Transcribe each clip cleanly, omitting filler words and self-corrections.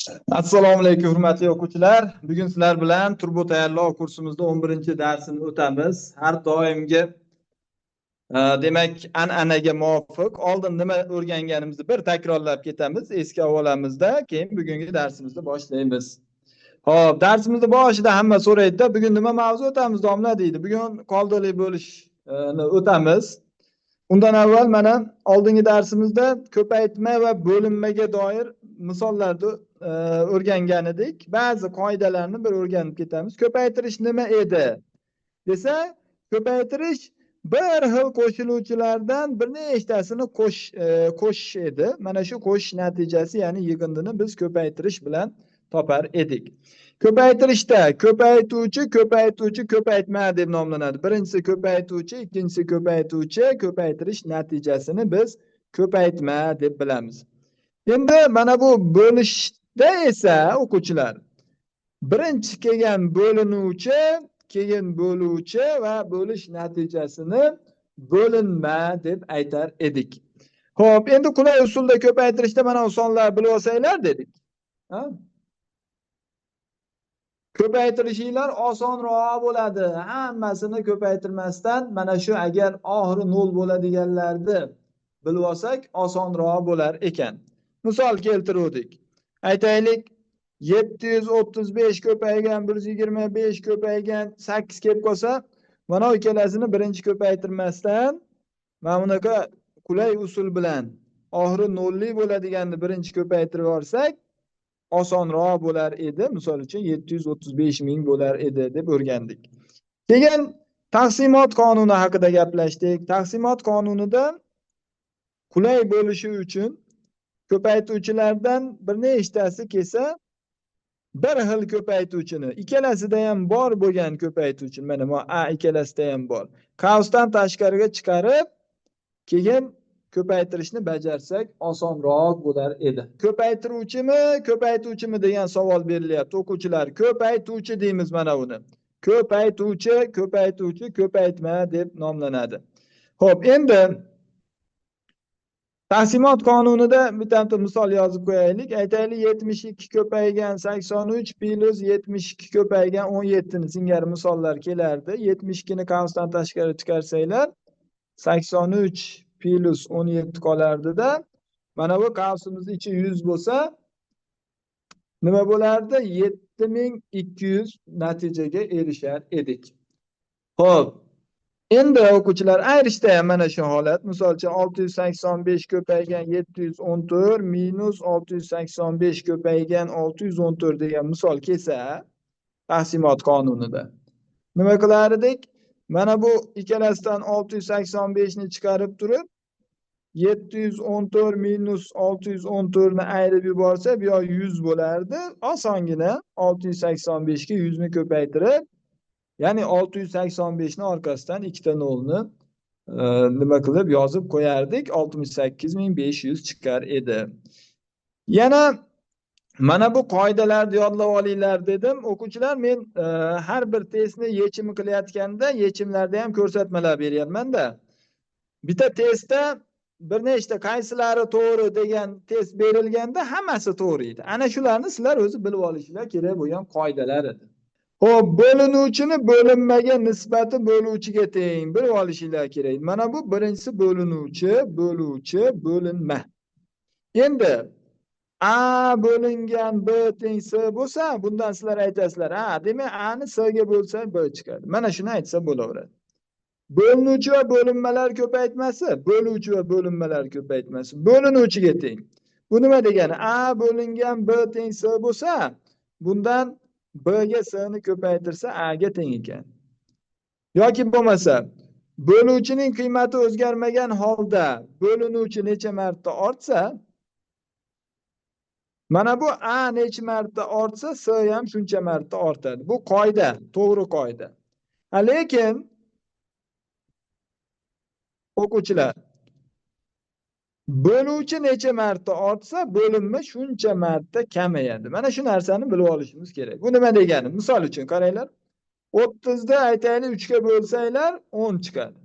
Assalomu alaykum, hurmatli o'quvchilar. Bugun sizlar bilan turbo tayyorlov kursimizda 11-darsini o'tamiz. Har doimgi demak, an'anaga muvofiq oldin nima o'rganganimizni bir takrorlab ketamiz, esga olamizda, keyin bugungi darsimizni boshlaymiz. Xo'p, darsimizni boshida hamma so'raydi-da, bugun nima mavzu o'tamiz, domla deydi. Bugun qoldiqli bo'lishni o'tamiz. Undan avval mana oldingi darsimizda ko'paytma va bo'linmaga doir misollarni o'rgangan edik. Ba'zi qoidalarni bir o'rganib ketamiz. Ko'paytirish nima edi desa, ko'paytirish bir xil qo'shiluvchilardan bir nechtasini qo'shish edi. Mana shu qo'shish natijasi, ya'ni yig'indini biz ko'paytirish bilan topar edik. Ko'paytirishda ko'paytuvchi, ko'paytuvchi, ko'paytma deb nomlanadi. Birinchisi ko'paytuvchi, ikkinchisi ko'paytuvchi, ko'paytirish natijasini biz ko'paytma deb bilamiz. Endi mana bu bo'lishda esa o'quvchilar birinchi kelgan bo'linuvchi, keyin bo'luvchi va bo'lish natijasini bo'linma deb aytar edik. Xo'p, endi qulay usulda ko'paytirishda mana bu sonlar bilib olsanglar dedik. Ha? Ko'paytirishinglar osonroq bo'ladi. Hammasini ko'paytirmasdan mana shu agar oxiri 0 bo'ladiganlarni bilib olsak osonroq bo'lar ekan. Misol keltiruvdik. Aytaylik, 735 ko'paygan 125 ko'paygan 8 kelib qolsa, mana bu ikkalasini birinchi ko'paytirmasdan mana bunaqa qulay usul bilan oxiri 0lik bo'ladiganni birinchi ko'paytirib yuborsak osonroq bo'lar edi. Misol uchun 735 ming bo'lar edi deb o'rgandik. Keyin taqsimot qonuni haqida gaplashdik. Taqsimot qonunida qulay bo'lishi uchun ko'paytuvchilardan bir nechtasi kelsa, bir xil ko'paytuvchini ikkalasida ham bor bo'lgan ko'paytuvchi, mana bu a ikkalasida ham bor, qavsdan tashqariga chiqarib, keyin ko'paytirishni bajarsak osonroq bo'lar edi. Ko'paytiruvchimi, ko'paytuvchimi degan savol berilyapti o'quvchilar. Ko'paytuvchi deymiz mana buni. Ko'paytuvchi, ko'paytuvchi, ko'paytma deb nomlanadi. Xo'p, endi taqsimot qonunida bitta misol yozib qo'yaylik. Aytaylik, 72 ko'paygan 83 plus 72 ko'paygan 17 ni singari misollar kelardi. 72 ni qavsdan tashqari chiqarsanglar 83 plus 17 qolardida. Mana bu qavsimiz ichi 100 bo'lsa nima bo'lardi? 7200 natijaga erishar edik. Xo'p. Endi o'quvchilar ayirishda ham mana shu holat. Misol uchun 685 ko'paygan 714 minus 685 ko'paygan 614 degan misol kelsa taqsimot qonunida nima qilar edik? Mana bu ikkalasidan 685 ni chiqarib turib 714 minus 614 ni ayirib yuborsa, bu yoq 100 bo'lardi. Osongina 685 ga 100 ni ko'paytirib, ya'ni 685 ni orqasidan ikkita nolni nima qilib yozib qo'yardik, 68500 chiqar edi. Yana mana bu qoidalarni yodlab olinglar dedim. O'quvchilar, men har bir testni yechimi qilayotganda yechimlarda ham ko'rsatmalar beryapman-da. Bitta testda bir nechta qaysilari to'g'ri degan test berilganda hammasi to'g'ri edi. Ana shularni sizlar o'zi bilib olishinglar kerak bo'lgan qoidalar edi. Xo'p, bo'linuvchini bo'linmaga nisbati bo'luvchiga teng. Bilib olishinglar kerak. Mana bu birinchisi bo'linuvchi, bo'luvchi, bo'linma. Endi A bo'lingan B teng C bo'lsa, bundan sizlar aytasizlar, ha, demak A ni C ga bo'lsa B chiqadi. Mana shuni aytsa bo'laveradi. Bo'linuvchi va bo'linmalar ko'paytmasi, bo'luvchi va bo'linmalar ko'paytmasi bo'linuvchiga teng. Bu nima degani? A bo'lingan B teng C bo'lsa, bundan B ga C ni ko'paytirsa A ga teng ekan. Yoki bo'lmasa, bo'luvchining qiymati o'zgarmagan holda bo'linuvchi necha marta ortsa, mana bu A necha marta ortsa, C ham shuncha marta ortadi. Bu qoida, to'g'ri qoida. Lekin o'quvchilar, bo'luvchi necha marta ortsa, bo'linma shuncha marta kamayadi. Mana shu narsani bilib olishimiz kerak. Bu nima degani? Misol uchun qaranglar. 30 da aytaylik 3 ga bo'lsanglar 10 chiqadi.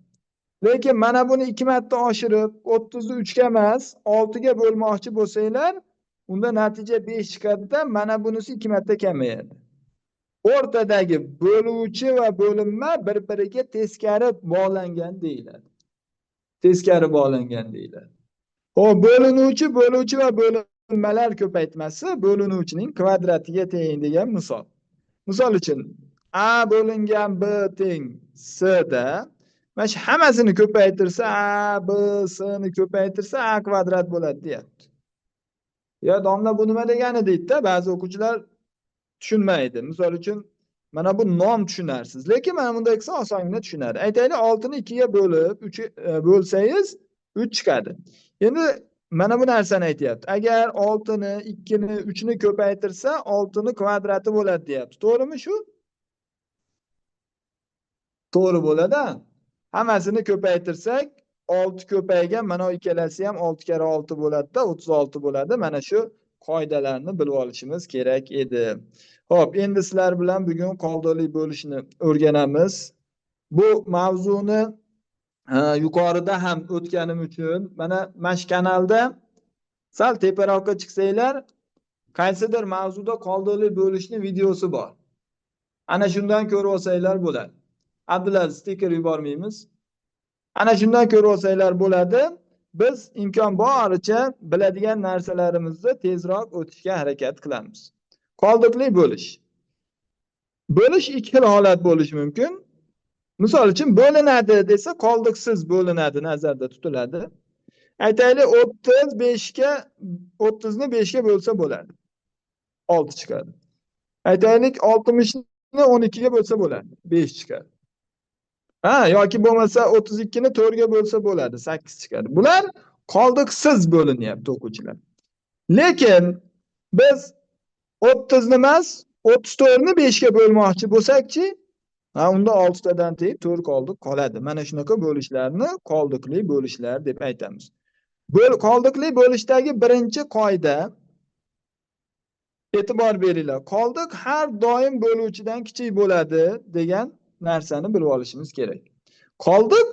Lekin mana buni 2 marta oshirib 30 ni 3 ga emas, 6 ga bo'lmoqchi bo'lsanglar, Unda natija 5 chiqadi-da, mana bunisi 2 marta kamayadi. O'rtadagi bo'luvchi va bo'linma bir-biriga teskari bog'langan deyiladi. Teskari bog'langan deyiladi. Xo'p, bo'linuvchi, bo'luvchi va bo'linmalar ko'paytmasi bo'linuvchining kvadratiga teng degan misol. Misol uchun A bo'lingan B teng C da mana shu hammasini ko'paytirsa, A, B, C ni ko'paytirsa A kvadrat bo'ladi deyapti. Ya domla bu nima degani deydi-da, ba'zi o'quvchilar tushunmaydi. Misol uchun mana bu nom tushunarsiz, lekin mana bunday qilsa osongina tushunadi. Aytaylik, 6 ni 2 ga bo'lib 3 bo'lsangiz 3 chiqadi. Endi mana bu narsani aytyapti. Agar 6 ni, 2 ni, 3 ni ko'paytirsa 6 ni kvadrati bo'ladi deyapti. To'g'rimi shu? To'g'ri bo'ladi. Hammasini ko'paytirsak 6 ko'paygan, mana ikkalasi ham 6 karra 6 bo'ladi-da, 36 bo'ladi. Mana shu qoidalarni bilib olishimiz kerak edi. Xo'p, endi sizlar bilan bugun qoldiqli bo'lishni o'rganamiz. Bu mavzuni yuqorida ham o'tganim uchun mana shu kanalda sal teparoqqa chiqsanglar, qaysidir mavzuda qoldiqli bo'lishni videosi bor. Ana shundan ko'rib olsanglar bo'ladi. Abdulaziz, stiker yubormaymiz. Ana shundan ko'rib olsanglar bo'ladi. Biz imkon boricha biladigan narsalarimizni tezroq o'tishga harakat qilamiz. Qoldiqli bo'lish. Bo'lish ikki xil holat bo'lishi mumkin. Misol uchun bo'linadi desa qoldiqsiz bo'linadi nazarda tutiladi. Aytaylik 35 ga 30 ni 5 ga bo'lsa bo'ladi. 6 chiqadi. Aytaylik 60 ni 12 ga bo'lsa bo'ladi. 5 chiqadi. Ha, yoki bo'lmasa 32 ni 4 ga bo'lsa bo'ladi, 8 chiqadi. Bular qoldiqsiz bo'linyapti o'quvchilar. Lekin biz 30 ni emas, 34 ni 5 ga bo'lmoqchi bo'lsak-chi, ha, unda 6 tadan tegib 4 qoldiq qoladi. Mana shunaqa bo'lishlarni qoldiqli bo'lishlar deb aytamiz. Qoldiqli bo'lishdagi birinchi qoida, e'tibor beringlar. Qoldiq har doim bo'luvchidan kichik bo'ladi degan narsani bilib olishimiz kerak. Qoldiq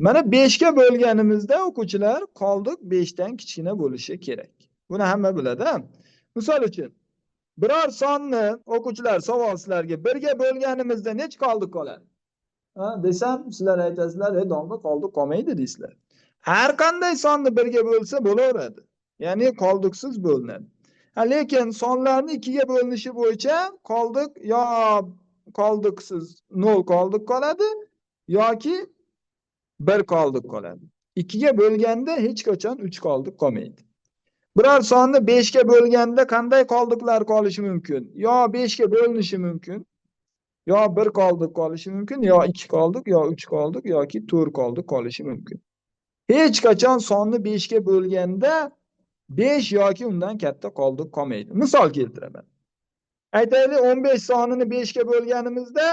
mana 5 ga bo'lganimizda o'quvchilar qoldiq 5 dan kichkina bo'lishi kerak. Buni hamma biladi, ha? Misol uchun biror sonni o'quvchilar savol sizlarga 1 ga bo'lganimizda necha qoldiq qoladi? Ha, desam sizlar aytasizlar, domla qoldiq qolmaydi deysizlar. Har qanday sonni 1 ga bo'lsa bo'laveradi. Ya'ni qoldiqsiz bo'linadi. Ha, lekin sonlarni 2 ga bo'linishi bo'yicha qoldiq yo qoldiqsiz 0 qoldiq qoladi yoki 1 qoldiq qoladi. 2 ga bo'lganda hech qachon 3 qoldiq qolmaydi. Biror sonni 5 ga bo'lganda qanday qoldiqlar qolishi mumkin? Yo 5 ga bo'linishi mumkin, yo 1 qoldiq qolishi mumkin, yo 2 qoldiq, yo 3 qoldiq yoki 4 qoldiq qolishi mumkin. Hech qachon sonni 5 ga bo'lganda 5 yoki undan katta qoldiq qolmaydi. Misol keltiraman. Aytaylik 15 sonini 5 ga bo'lganimizda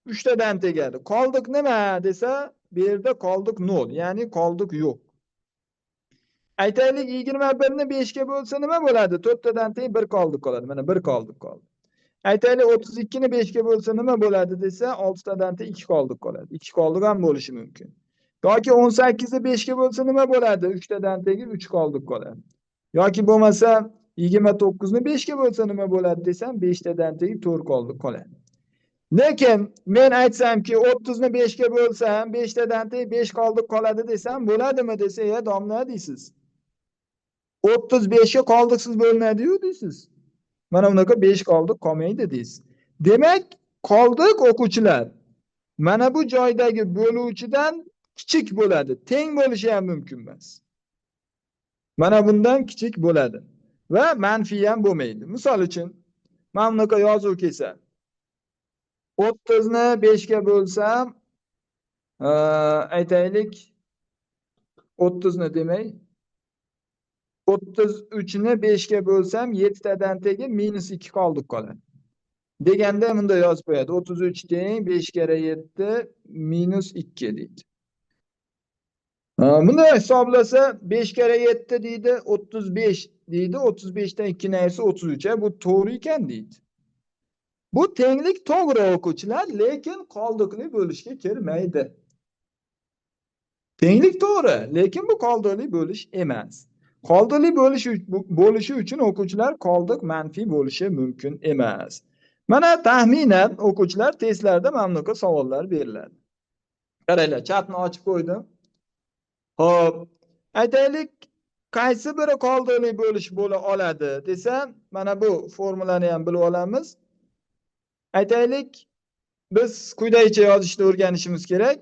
3 tadan tegadi. Qoldiq nima desa, bu yerda qoldiq 0, ya'ni qoldiq yo'q. Aytaylik 21 ni 5 ga bo'lsa nima bo'ladi? 4 tadan teng 1 qoldiq qoladi. Mana 1 qoldiq qoldi. Aytaylik 32 ni 5 ga bo'lsa nima bo'ladi desa, 6 tadan teng 2 qoldiq qoladi. 2 qoldiq ham bo'lishi mumkin. Yoki 18 ni 5 ga bo'lsa nima bo'ladi? 3 tadan teng 3 qoldiq qoladi. Yoki bo'lmasa 29 ni 5 ga bo'lsa nima bo'ladi desam, 5 tadan teng 4 qoldiq qoladi. Lekin men aytsamki 30 ni 5 ga bo'lsam, 5 tadan teng 5 qoldiq qoladi desam, bo'ladimi desa, ya domla deysiz. 35 ga qoldiqsiz bo'linadi-yu deysiz. Mana bunaqa 5 qoldiq qolmaydi deysiz. Demak, qoldiq o'quvchilar mana bu joydagi bo'luvchidan kichik bo'ladi. Teng bo'lishi ham mumkin emas. Mana bundan kichik bo'ladi va manfiy ham bo'lmaydi. Misol uchun, mana bunaqa yozuv kelsa, 30 ni 5 ga bo'lsam, aytaylik 30 ni demay, 33 ni 5 ga bo'lsam 7 tadan tegi -2 qoldiq qoladi. Deganda bunda yozib qo'yadi. 33 teng 5 karra 7 -2 deydi. Bunda hisoblasa 5 karra 7 deydi, 35 deydi. 35 dan 2 ni ayirsa 33. Bu to'g'ri ekan deydi. Bu tenglik to'g'ri o'quvchilar, lekin qoldiqli bo'lishga kirmaydi. Tenglik to'g'ri, lekin bu qoldiqli bo'lish emas. Qoldiqli bo'lishi uchun o'quvchilar qoldiq manfiy bo'lishi mumkin emas. Mana taxminan o'quvchilar testlarda mana bunaqa savollar beriladi. Qaranglar, chatni ochib qo'ydim. Xo'p, aytaylik, qaysi biri qoldiqli bo'lish bo'la oladi desa, mana bu formulani ham bilib olamiz. Aytaylik, biz quyidagicha yozishni o'rganishimiz kerak.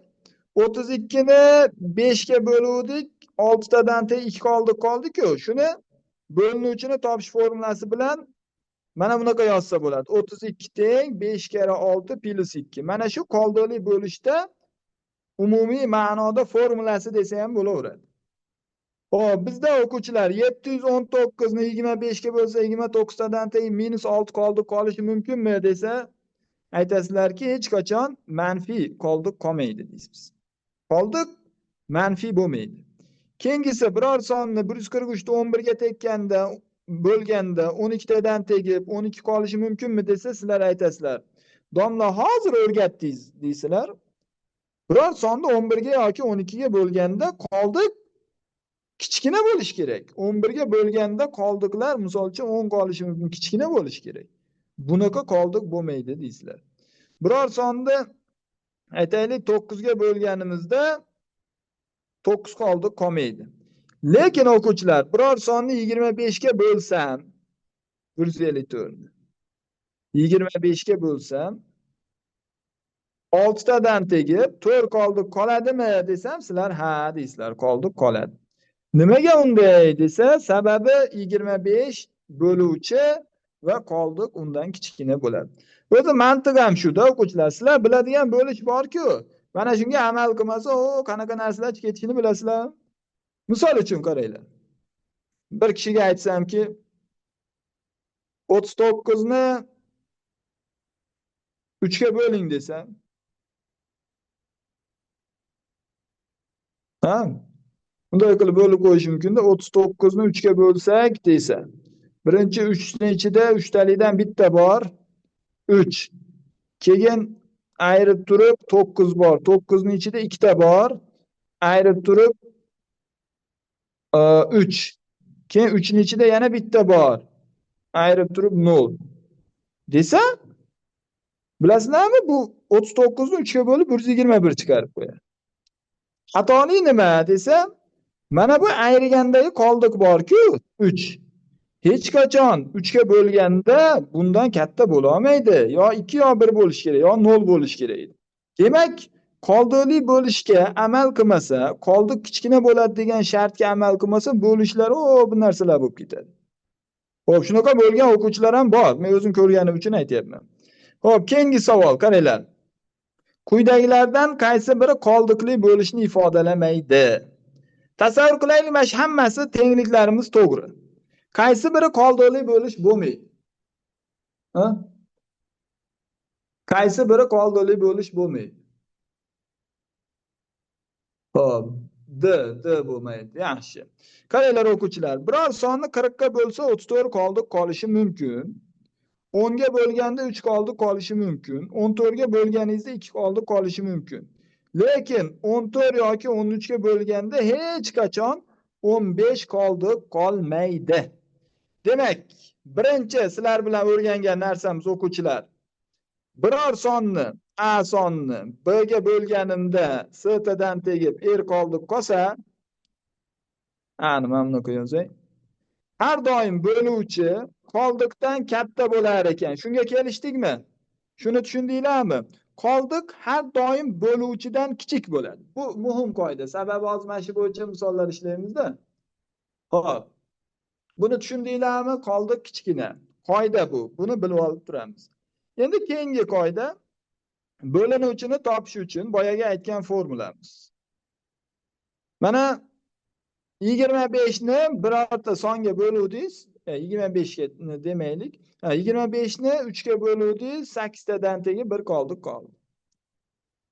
32 ni 5 ga bo'luvdik, 6 tadan 2 qoldiq qoldi-ku. Shuni bo'linuvchini topish formulasi bilan mana bunaqa yozsa bo'ladi. 32 teng 5 karra 6 plus 2. Mana shu qoldiqli bo'lishda umumiy ma'noda formulasi desa ham bo'laveradi. Xo'p, bizda o'quvchilar 719 ni 25 ga bo'lsa 29 tadan teng minus 6 qoldiq qolishi mumkinmi desa, aytasizlarki, hech qachon manfiy qoldiq qolmaydi deysiz. Qoldiq manfiy bo'lmaydi. Keyingisi biror sonni 143 ni 11 ga tekkanda bo'lganda 12 tadan tegib 12 qolishi mumkinmi desa, sizlar aytasizlar, domla hozir o'rgatdingiz deysizlar. Biror sonni 11 ga yoki 12 ga bo'lganda qoldiq kichkina bo'lishi kerak. 11 ga bo'lganda qoldiqlar misol uchun 10 qolishi mumkin, kichkina bo'lishi kerak. Bunaqa qoldiq bo'lmaydi deysizlar. Biror sonni aytaylik 9 ga bo'lganimizda 9 qoldiq qolmaydi. Lekin o'quvchilar, biror sonni 25 ga bo'lsam, 154 ni 25 ga bo'lsam 6 tadan tegib 4 qoldiq qoladimi desam, sizlar ha deysizlar, qoldiq qoladi. Nimaga unday desa, sababi 25 bo'luvchi va qoldiq undan kichkina bo'ladi. O'zi mantiq ham shuda o'quvchilar, sizlar biladigan bo'lish bor-ku. Mana shunga amal qilmasa, o qanaqa narsalar chiqib ketishini bilasizlar. Misol uchun qaranglar. Bir kishiga aytsamki, 39 ni 3 ga bo'ling desam, ha? Bunday qilib bo'lib qo'yish mumkin-da, 39 ni 3 ga bo'lsak desa, birinchi 3 ni ichida 3 talikdan bitta bor, 3. Keyin ayirib turib 9 bor, 9 ni ichida 2 ta bor, ayirib turib 3. Keyin 3 ni ichida yana bitta bor, ayirib turib 0. Desa, bilasizlarmi, bu 39 ni 3 ga bo'lib 121 chiqarib qo'yadi. Xatoli nima desa, mana bu ayirgandagi qoldiq bor-ku, 3. Hech qachon 3 ga bo'lganda bundan katta bo'la olmaydi. Yo 2 yo 1 bo'lishi kerak, yo 0 bo'lishi kerak edi. Demak, qoldiqli bo'lishga amal qilmasa, qoldiq kichkina bo'ladi degan shartga amal qilmasa, bo'lishlar o bu narsalar bo'lib ketadi. Xo'p, shunaqa bo'lgan o'quvchilar ham bor. Men o'zim ko'rganim uchun aytyapman. Xo'p, keyingi savol, qaranglar. Quyidagilardan qaysi biri qoldiqli bo'lishni ifodalamaydi? Tasavvur qilaylik, mana shu hammasi tengliklarimiz to'g'ri. Qaysi biri qoldiqli bo'lish bo'lmaydi? Ha? Qaysi biri qoldiqli bo'lish bo'lmaydi? Xo'p, D, D bo'lmaydi. Yaxshi. Qaranglar o'quvchilar, biror sonni 40 ga bo'lsa 34 qoldiq qolishi mumkin. 10 ga bo'lganda 3 qoldiq qolishi mumkin. 14 ga bo'lganingizda 2 qoldiq qolishi mumkin. Lekin 14 yoki 13 ga bo'lganda hech qachon 15 qoldiq qolmaydi. Demak, birinchi sizlar bilan o'rgangan narsamiz o'quvchilar, biror sonni A sonni B ga bo'lganimda S tadan tegib R qoldiq qolsa, A ni mana bunaqa yozay. Har doim bo'luvchi qoldiqdan katta bo'lar ekan. Shunga kelishdikmi? Shuni tushundinglarmi? Qoldiq har doim bo'luvchidan kichik bo'ladi. Bu muhim qoida. Sababi hozir mana shu bo'yicha misollar ishlaymizda. Xo'p. Buni tushundinglarmi? Qoldiq kichkina. Qoida bu. Buni bilib olib turamiz. Endi keyingi qoida bo'linuvchini topish uchun boyaga aytgan formulamiz. Mana 25 ni birorta songa bo'luvdingiz, 25 ga demaylik. 25 ni 3 ga bo'luvdingiz, 8 tadan tegi 1 qoldiq qoldi.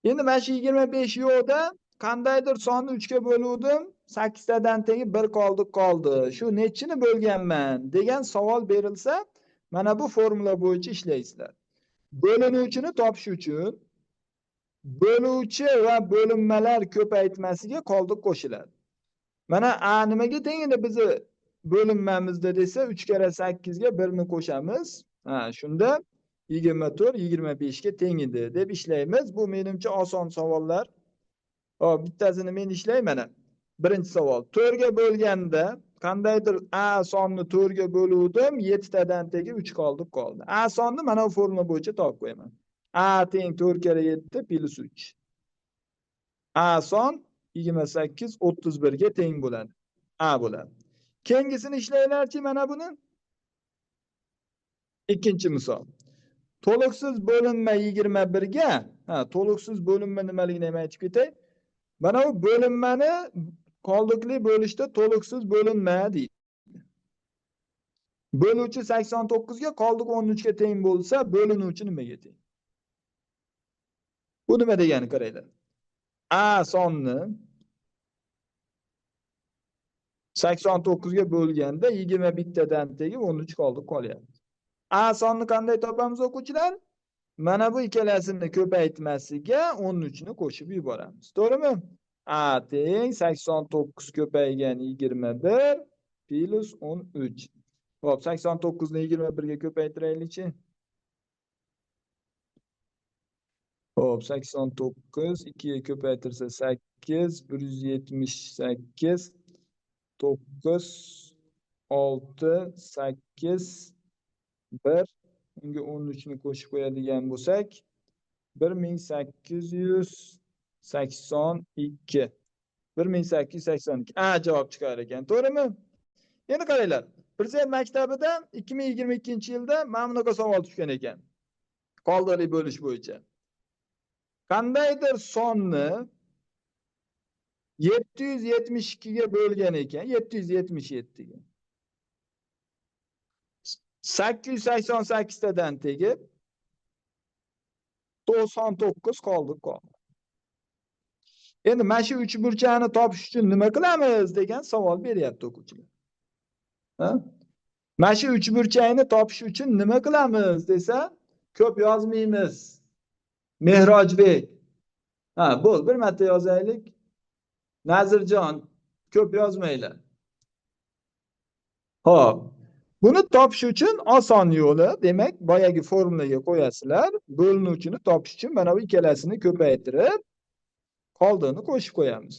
Endi mana shu 25 yo'qda qandaydir sonni 3 ga bo'luvdim, 8 tadan tegi 1 qoldiq qoldi. Shu nechini bo'lganman degan savol berilsa, mana bu formula bo'yicha ishlaysizlar. Bo'linuvchini topish uchun bo'luvchi va bo'linmalar ko'paytmasiga qoldiq qo'shiladi. Mana A nimaga teng edi bizni bo'linmamizda desa 3 karra 8 ga 1 ni qo'shamiz. Ha, shunda 24 25 ga teng edi deb ishlaymiz. Bu menimcha oson savollar. Hop, bittasini men ishlay mana. Birinchi savol. 4 ga bo'lganda qandaydir a sonni 4 ga bo'luvdim, 7 tadan tegi 3 qoldi qoldi. A sonni mana bu formula bo'yicha topib qo'yaman. A teng 4 karra 7 plus 3. A son 28 31 ga teng bo'ladi. A bo'ladi. Keyingisini ishlaylarchi mana buni. Ikkinchi misol. To'liqsiz bo'linma 21 ga, ha, to'liqsiz bo'linma nimaligini ham aytib ketay. Mana bu bo'linmani qoldiqli bo'lishda to'liqsiz bo'linma deydi. Bo'luvchi 89 ga, qoldiq 13 ga teng bo'lsa, bo'linuvchi nimaga teng? Bu nima degani qaranglar. A sonni 89 ga bo'lganda 21 tadan tegi 13 qoldiq qolyapti. A sonni qanday topamiz o'quvchilar? Mana bu ikkalasini ko'paytmasiga 13 ni qo'shib yuboramiz. To'g'rimi? A teng 89 ko'paygan 21 plus 13. Xo'p, 89 ni 21 ga ko'paytiraylikchi. Xo'p, 89 2 ga ko'paytirsa 8, 178, 9, 6, 8, 1. Unga 13 ni qo'shib qo'yadigan bo'lsak, 1882. 1882. A javob chiqar ekan, to'g'rimi? Endi qaranglar. Prezident maktabida 2022-yilda mana bunaqa savol tushgan ekan. Qoldiqli bo'lish bo'yicha. Qandaydir sonni 772 ga bo'lgan ekan, 777 ga. 888 tadan tegib 99 qoldiq qoldi. Endi mana shu uchburchakni topish uchun nima qilamiz degan savol beryapti o'quvchilar. Ha? Mana shu uchburchakni topish uchun nima qilamiz desa, ko'p yozmaymiz. Mehrojbek. Ha, bo'l, bir marta yozaylik. Nazirjon, ko'p yozmanglar. Xo'p. Buni topish uchun oson yo'li, demak, boyagi formulaga qo'yasizlar. Bo'linuvchini topish uchun mana bu ikkalasini ko'paytirib, qoldig'ini qo'shib qo'yamiz.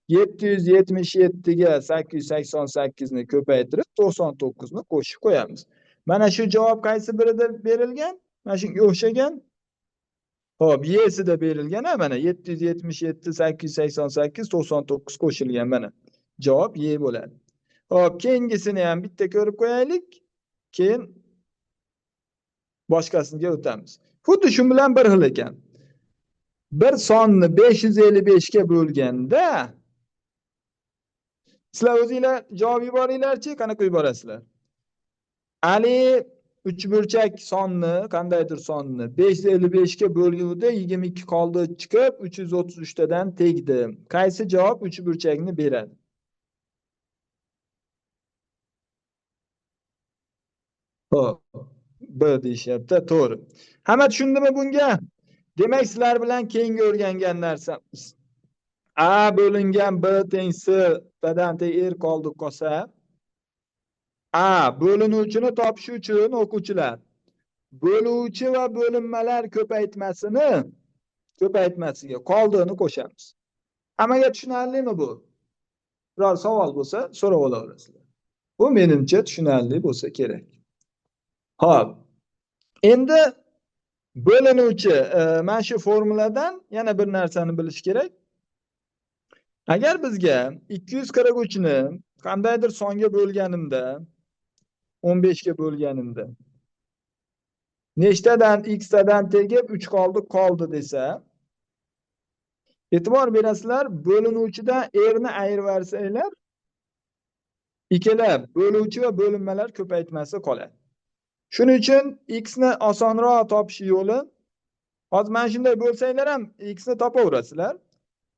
777 ga 888 ni ko'paytirib, 99 ni qo'shib qo'yamiz. Mana shu javob qaysi birida berilgan? Mana shunga o'xshagan. Xo'p, Y-sida berilgan, ha, mana 777 888 99 qo'shilgan mana. Javob Y bo'ladi. Xo'p, keyingisini ham bitta ko'rib qo'yaylik, keyin boshqasiga o'tamiz. Xuddi shu bilan bir xil ekan. Bir sonni 555 ga bo'lganda sizlar o'zinglar javob yuboringlarchi, qanaqa yuborasizlar? Ali uchburchak sonni, qandaydir sonni 555 ga bo'lganda 22 qoldi chiqib 333 tadan tegdi. Qaysi javob uchburchakni beradi? Xo'p, B deyishyapti, to'g'ri. Hamma tushundimi bunga? Demak, sizlar bilan keyingi o'rgangan narsamiz A bo'lingan B teng C tadan teng R qoldi qolsa, A bo'linuvchini topish uchun o'quvchilar bo'luvchi va bo'linmalar ko'paytmasiga qoldig'ini qo'shamiz. Hammaga tushunarlimi bu? Biror savol bo'lsa so'rab olaverasizlar. Bu menimcha tushunarli bo'lsa kerak. Xo'p. Endi bo'linuvchi mana shu formuladan yana bir narsani bilish kerak. Agar bizga 243 ni qandaydir songa bo'lganimda, 15 ga bo'lganimda nechtadan x tadan tegib 3 qoldi qoldi desa, e'tibor berasizlar, bo'linuvchidan r ni ayirib yuborsanglar, ikkala bo'luvchi va bo'linmalar ko'paytmasi qoladi. Shuning uchun x ni osonroq topish yo'li, hozir mana shunday bo'lsanglar ham x ni topaverasizlar.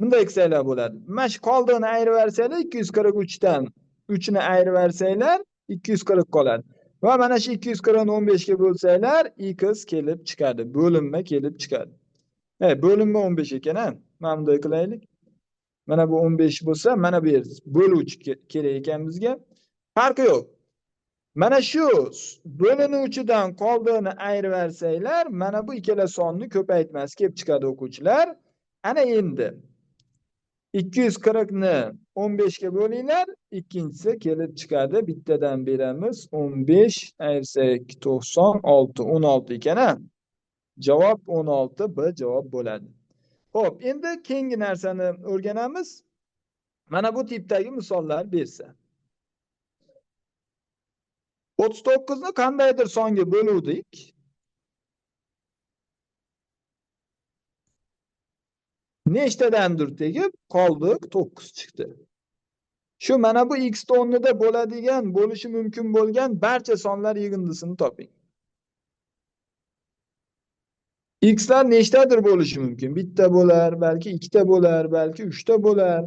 Bunday qilsanglar bo'ladi. Mana shu qoldig'ini ayirib yuborsanglar 243 dan 3 ni ayirib yuborsanglar 240 qoladi. Va mana shu 240 ni 15 ga bo'lsanglar x kelib chiqadi, bo'linma kelib chiqadi. Bo'linma 15 ekan, ha. Mana bunday qilaylik. Mana bu 15 bo'lsa, mana bu yer bo'luvchi kerak ekan bizga. Farqi yo'q. Mana shu bo'linuvchidan qoldig'ini ayirversanglar, mana bu ikkala sonni ko'paytmasi kelib chiqadi o'quvchilar. Ana endi 240 ni 15 ga bo'linglar, ikkinchisi kelib chiqadi. Bittadan beramiz. 15 ayirsak 96, 16 ekan-a. Javob 16, B javob bo'ladi. Xo'p, endi keyingi narsani o'rganamiz. Mana bu tipdagi misollar bersa. 39 ni qandaydir songa bo'luvdik. Nechtadandir tegib qoldiq 9 chiqdi. Shu mana bu x o'rnida bo'ladigan, bo'lishi mumkin bo'lgan barcha sonlar yig'indisini toping. X'lar nechtadir bo'lishi mumkin? Bitta bo'lar, balki ikkita bo'lar, balki uchta bo'lar.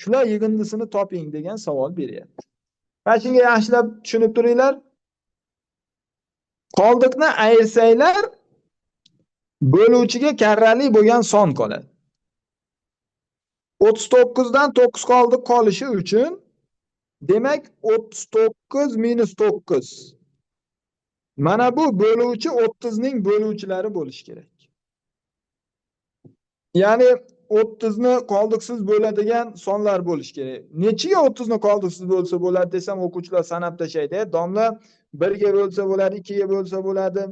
Shular yig'indisini toping degan savol beryapti. Mana shunga yaxshilab tushunib turinglar. Qoldiqni ayirsanglar, bo'luvchiga karrali bo'lgan son qoladi. 39 dan 9 qoldiq qolishi uchun demak 39 minus 9. Mana bu bo'luvchi 30 ning bo'luvchilari bo'lishi kerak. Ya'ni 30 ni qoldiqsiz bo'ladigan sonlar bo'lishi kerak. Nechiga 30 ni qoldiqsiz bo'lsa bo'ladi desam o'quvchilar sanab tashlaydi. Domla 1 ga bo'lsa bo'ladi, 2 ga bo'lsa bo'ladi,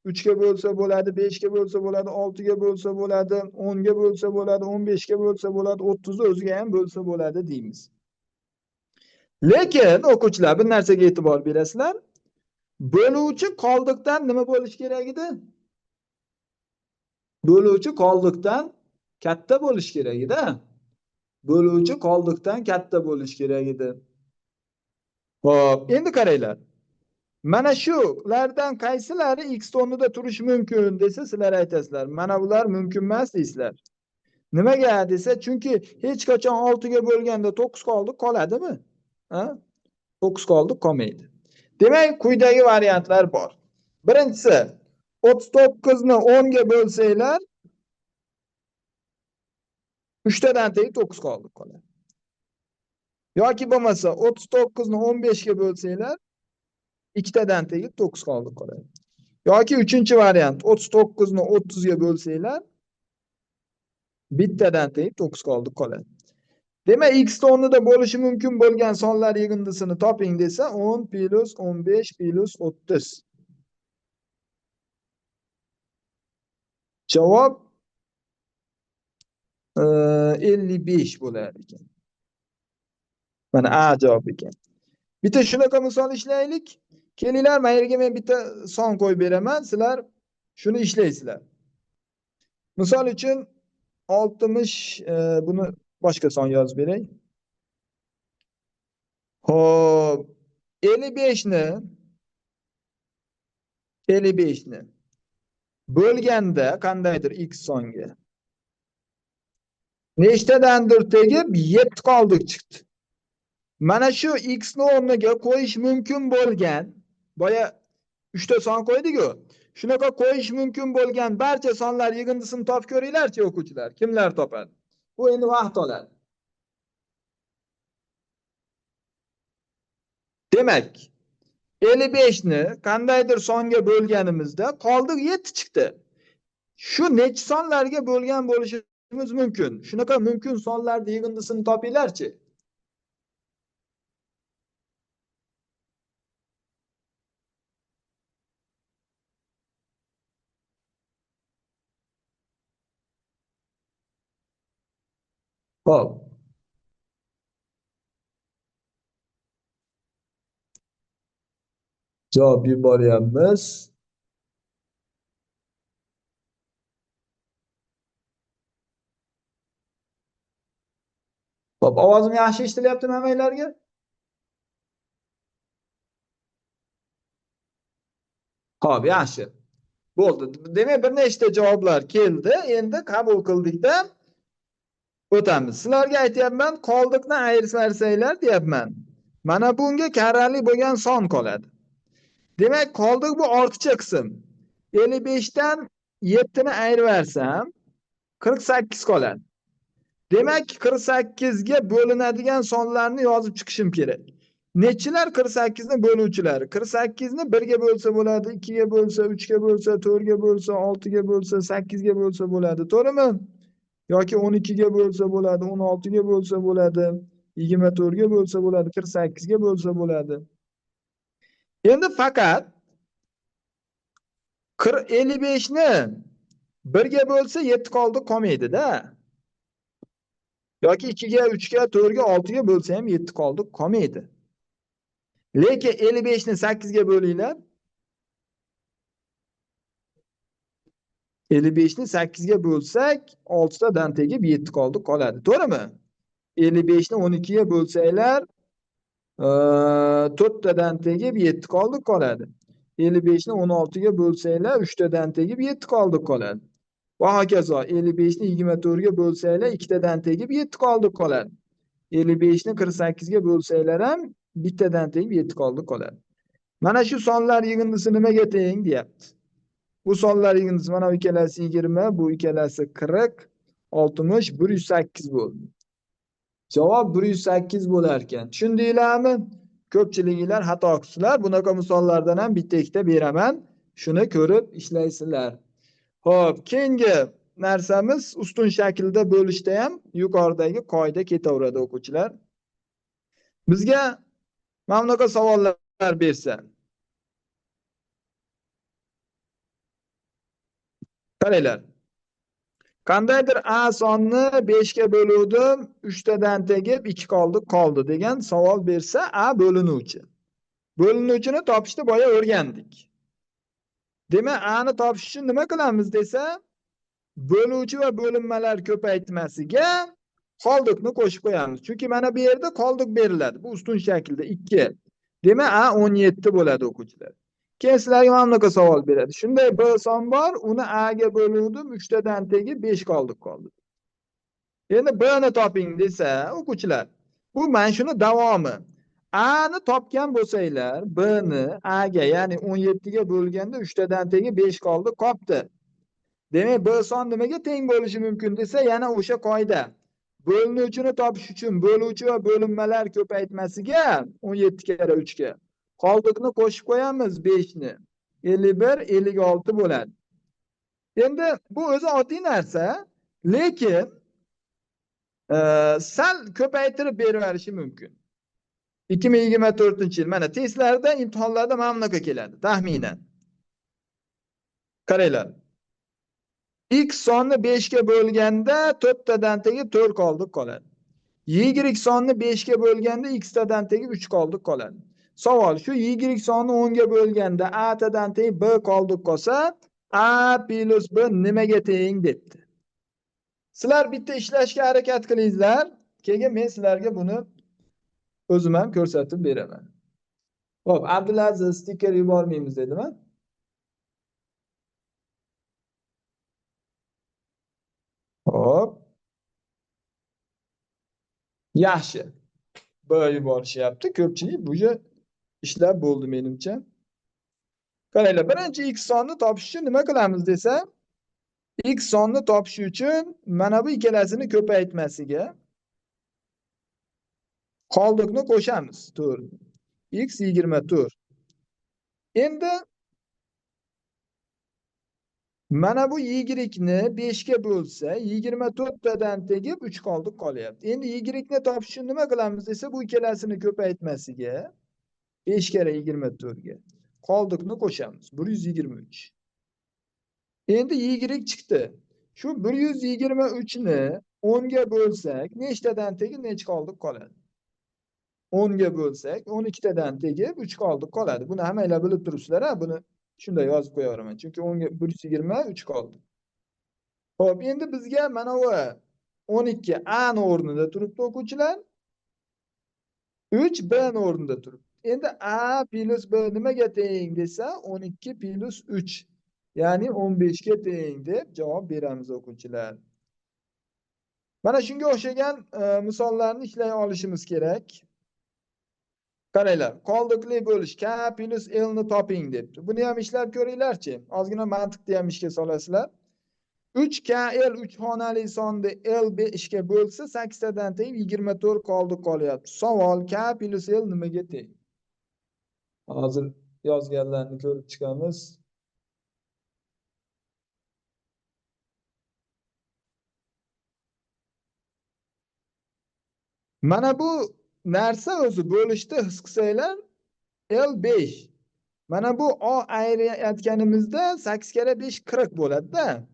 3 ga bo'lsa bo'ladi, 5 ga bo'lsa bo'ladi, 6 ga bo'lsa bo'ladi, 10 ga bo'lsa bo'ladi, 15 ga bo'lsa bo'ladi, 30 ni o'ziga ham bo'lsa bo'ladi deymiz. Lekin o'quvchilar bir narsaga e'tibor berasizlar. Bo'luvchi qoldiqdan nima bo'lishi kerak edi? Bo'luvchi qoldiqdan katta bo'lishi kerak edi. Bo'luvchi qoldiqdan katta bo'lishi kerak edi. Xo'p, endi qaranglar. Mana shulardan qaysilari x o'rnida turishi mumkin desa, sizlar aytasizlar. Mana bular mumkin emas deysizlar. Nimaga desa, chunki hech qachon 6 ga bo'lganda 9 qoldiq qoladimi? Ha? 9 qoldiq qolmaydi. Demak, quyidagi variantlar bor. Birinchisi, 39 ni 10 ga bo'lsanglar, 3 tadan tegib 9 qoldiq qoladi. Yoki bo'lmasa 39 ni 15 ga bo'lsanglar, 2 tadan tegib 9 qoldiq qoladi. Yoki uchinchi variant, 39 ni 30 ga bo'lsanglar, bittadan tegib 9 qoldiq qoladi. Demak, x o'rnida bo'lishi mumkin bo'lgan sonlar yig'indisini toping desa, 10 plus 15 plus 30. Javob 55 bo'lar ekan. Mana A javob ekan. Bitta shunaqa misol ishlaylik. Kelinglar, men yerga men bitta son qo'yib beraman, sizlar shuni ishlaysizlar. Misol uchun 60, buni boshqa son yozib beray. Xo'p, 55 ni bo'lganda qandaydir x songa nechtadandir tegib 7 qoldiq chiqdi. Mana shu x ni o'rniga qo'yish mumkin bo'lgan, boya 3 ta son qo'ydik-ku. Shunaqa qo'yish mumkin bo'lgan barcha sonlar yig'indisini topib ko'ringlarchi o'quvchilar. Kimlar topadi? Bu endi vaqt oladi. Demak, 55 ni qandaydir songa bo'lganimizda qoldiq 7 chiqdi. Shu necha sonlarga bo'lgan bo'lishimiz mumkin? Shunaqa mumkin sonlarning yig'indisini topinglarchi. Xo'p. Javob yuboryapmiz. Xo'p, ovozim yaxshi eshitilyaptimi hammanglarga? Xo'p, yaxshi. Bo'ldi. Demak, bir nechta javoblar keldi. Endi qabul qildikda o'tamiz. Sizlarga aytyapman, qoldiqni ayirsaysanglar deyapman. Mana bunga karrali bo'lgan son qoladi. Demak, qoldiq bu ortiqcha qism. 55 dan 7 ni ayirversam 48 qoladi. Demak, 48 ga bo'linadigan sonlarni yozib chiqishim kerak. Nechilar 48 ni bo'luvchilari? 48 ni 1 ga bo'lsa bo'ladi, 2 ga bo'lsa, 3 ga bo'lsa, 4 ga bo'lsa, 6 ga bo'lsa, 8 ga bo'lsa bo'ladi. To'g'rimi? Yoki 12 ga bo'lsa bo'ladi, 16 ga bo'lsa bo'ladi, 24 ga bo'lsa bo'ladi, 48 ga bo'lsa bo'ladi. Endi faqat 55 ni 1 ga bo'lsa 7 qoldi qolmaydi-da. Yoki 2 ga, 3 ga, 4 ga, 6 ga bo'lsa ham 7 qoldi qolmaydi. Lekin 55 ni 8 ga bo'linglar. 55 ni 8 ga bo'lsak, 6 tadan tegib 7 qoldi qoladi. To'g'rimi? 55 ni 12 ga bo'lsanglar, 4 tadan tegib 7 qoldi qoladi. 55 ni 16 ga bo'lsanglar, 3 tadan tegib 7 qoldi qoladi. Va hokazo 55 ni 24 ga bo'lsanglar, 2 tadan tegib 7 qoldi qoladi. 55 ni 48 ga bo'lsanglar ham bittadan tegib 7 qoldi qoladi. Mana shu sonlar yig'indisi nimaga teng deyapti. Bu sonlar yig'indisi mana bu ikkalasi 20, bu ikkalasi 40, 60, 108 bo'ldi. Javob 108 bo'lar ekan. Tushundinglarmi? Ko'pchiliginglar xato qilsizlar. Bunaqa misollardan ham bitta ikkita beraman. Shuni ko'rib ishlaysizlar. Xo'p, keyingi narsamiz ustun shaklida bo'lishda ham yuqoridagi qoida ketaveradi o'quvchilar. Bizga mana bunaqa savollar bersa. Qaranglar. Qandaydir A sonni 5 ga bo'luvdim, 3 tadan tegib 2 qoldi, qoldi degan savol bersa, A bo'linuvchi. Bo'linuvchini topishni boya o'rgandik. Demak, A ni topish uchun nima qilamiz desa, bo'luvchi va bo'linmalar ko'paytmasiga qoldiqni qo'shib qo'yamiz. Chunki mana bu yerda qoldiq beriladi. Bu ustun shaklida 2. Demak, A 17 bo'ladi o'quvchilar. Keyin sizlarga mana bunaqa savol beradi. Shunday B son bor, uni A ga bo'luvdim, 3 tadan tegib 5 qoldiq qoldi. Endi B ni toping desa, o'quvchilar, bu mana shuni davomi. A ni topgan bo'lsanglar, B ni A ga, ya'ni 17 ga bo'lganda 3 tadan tegib 5 qoldi, qopti. Demak, B son nimaga teng bo'lishi mumkin desa, yana o'sha qoida. Bo'linuvchini topish uchun bo'luvchi va bo'linmalar ko'paytmasiga 17 karra 3 ga qoldiqni qo'shib qo'yamiz 5 ni. 51, 56 bo'ladi. Endi bu o'zi oddiy narsa, lekin sal ko'paytirib beriverishi mumkin. 2024-yil mana testlarda, imtihonlarda mana bunaqa keladi taxminan. Qaranglar. X sonni 5 ga bo'lganda 4 tadan tegib 4 qoldiq qoladi. Y sonni 5 ga bo'lganda x tadan tegib 3 qoldiq qoladi. Savol shu Y sonni 10 ga bo'lganda A tadan tegib B qoldiq qolsa, A plus B nimaga teng debdi. Sizlar bitta ishlashga harakat qilinglar, keyin men sizlarga buni o'zim ham ko'rsatib beraman. Xo'p, Abdulaziz stiker yubormaymiz dedimi? Xo'p. Yaxshi. B yuborishyapti. Ko'pchilik bu ishlab bo'ldi menimcha. Qaranglar, birinchi x sonni topish uchun nima qilamiz desa, x sonni topish uchun mana bu ikkalasini ko'paytmasiga qoldiqni qo'shamiz 4. X 24. Endi mana bu y ni 5 ga bo'lsa, 24 tadan tegib 3 qoldiq qolyapti. Endi y ni topish uchun nima qilamiz desa, bu ikkalasini ko'paytmasiga 5 karra 24 ga qoldiqni qo'shamiz. 123. Endi y chiqdi. Shu 123 ni 10 ga bo'lsak, nechtadan tegib necha qoldiq qoladi? 10 ga bo'lsak, 12 tadan tegib 3 qoldiq qoladi. Buni hammanglar bilib turibsizlar, ha, buni shunday yozib qo'yaveraman. Chunki 10 ga 123 qoldi. Xo'p, endi bizga mana bu 12 A ni o'rnida turibdi o'quvchilar. 3 B ni o'rnida turibdi. Endi A plus B nimaga teng desa, 12 plus 3, ya'ni 15 ga teng deb javob beramiz o'quvchilar. Mana shunga o'xshagan misollarni ishlay olishimiz kerak. Qaranglar, qoldiqli bo'lish K plus L ni toping debdi. Buni ham ishlab ko'ringlarchi. Ozgina mantiqni ham ishga solasizlar. 3KL 3 xonali sonni L 5 ga bo'lsa, 8 tadan teng 24 qoldiq qolyapti. Savol: K plus L nimaga teng? Hozir yozganlarni ko'rib chiqamiz. Mana bu narsa o'zi bo'lishda his qilsanglar L 5. Mana bu O ayirayotganimizda 8 kara 5 40 bo'ladi-da.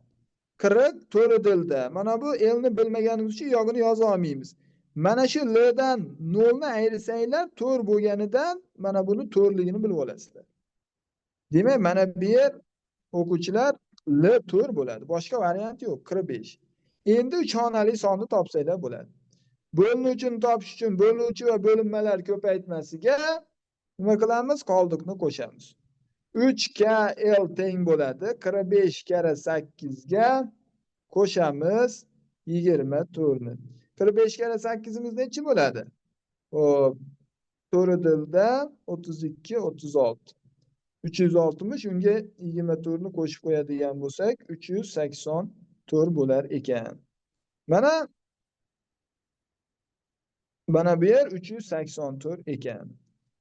40 to'rt dilda. Mana bu L ni bilmaganimiz uchun yog'ini yoza olmaymiz. Mana shu L dan 0 ni ayirsanglar 4 bo'lganidan mana buni 4ligini bilib olasizlar. Demak, mana bu yer o'quvchilar L 4 bo'ladi. Boshqa variant yo'q. 45. Endi 3 xonali sonni topsanglar bo'ladi. Bo'linuvchini topish uchun bo'luvchi va bo'linmalar ko'paytmasiga nima qilamiz? Qoldiqni qo'shamiz. 3KL teng bo'ladi 45 karra 8 ga qo'shamiz 24 ni. 45 karra 8imiz nechi bo'ladi? Xo'p, 4 dilda 32, 36. 360, unga 24 ni qo'shib qo'yadigan bo'lsak, 384 bo'lar ekan. Mana bu yer 384 ekan.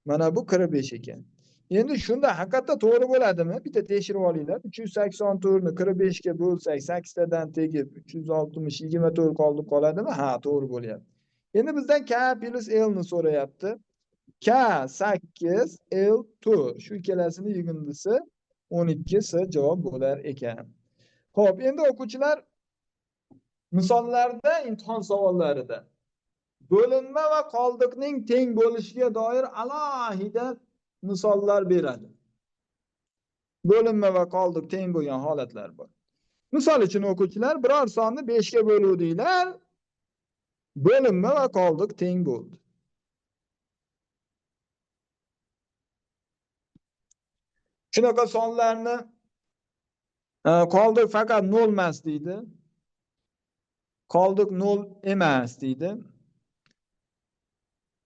Mana bu 45 ekan. Endi shunda haqiqatda to'g'ri bo'ladimi? Bitta tekshirib olinglar. 384 ni 45 ga bo'lsak, 8 tadan tegib 360, 24 qoldi qoladimi? Ha, to'g'ri bo'lyapti. Endi bizdan K plus L ni so'rayapti. K 8, L 4. Shu ikkalasini yig'indisi 12 S javob bo'lar ekan. Xo'p, endi o'quvchilar misollarda, imtihon savollarida bo'linma va qoldiqning teng bo'lishiga doir alohida misollar beradi. Bo'linma va qoldiq teng bo'lgan holatlar bor. Misol uchun o'quvchilar biror sonni 5 ga bo'luvdinglar, bo'linma va qoldiq teng bo'ldi. Shunaqa sonlarni qoldiq faqat 0 emas deydi. Qoldiq 0 emas deydi.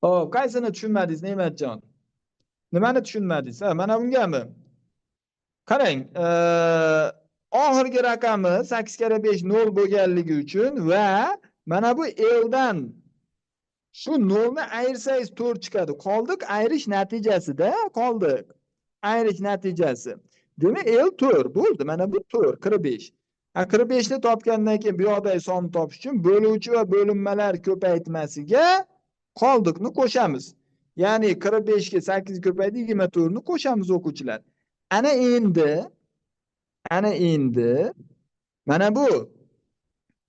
Xo'p, qaysini tushunmadingiz, Ne'matjon? Nimani tushunmadingiz? Ha, mana bungami? Qarang, oxirgi raqami 8 karra 5 0 bo'lganligi uchun va mana bu L dan shu 0 ni ayirsangiz 4 chiqadi. Qoldiq ayirish natijasida, qoldiq ayirish natijasi. Demak, L 4 bo'ldi. Mana bu 4, 45. 45 ni topgandan keyin bu yoqdagi sonni topish uchun bo'luvchi va bo'linmalar ko'paytmasiga qoldiqni qo'shamiz. Ya'ni 45 ga 8 ko'paydi, 24 ni qo'shamiz o'quvchilar. Ana endi mana bu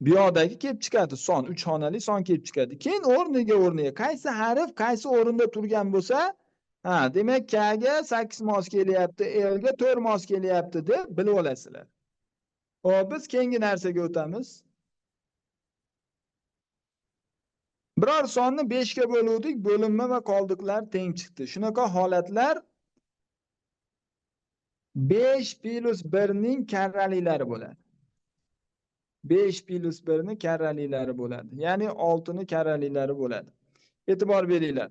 yoqdagi kelib chiqadi son, 3 xonali son kelib chiqadi. Keyin o'rniga qaysi harf qaysi o'rinda turgan bo'lsa, ha, demak K ga 8 mos kelyapti, L ga 4 mos kelyapti deb bilib olasizlar. Xo'p, biz keyingi narsaga o'tamiz. Biror sonni 5 ga bo'luvdik, bo'linma va qoldiqlar teng chiqdi. Shunaqa holatlar 5 plus 1 ning karraliklari bo'ladi. 5 plus 1 ning karraliklari bo'ladi. Ya'ni 6 ning karraliklari bo'ladi. E'tibor beringlar.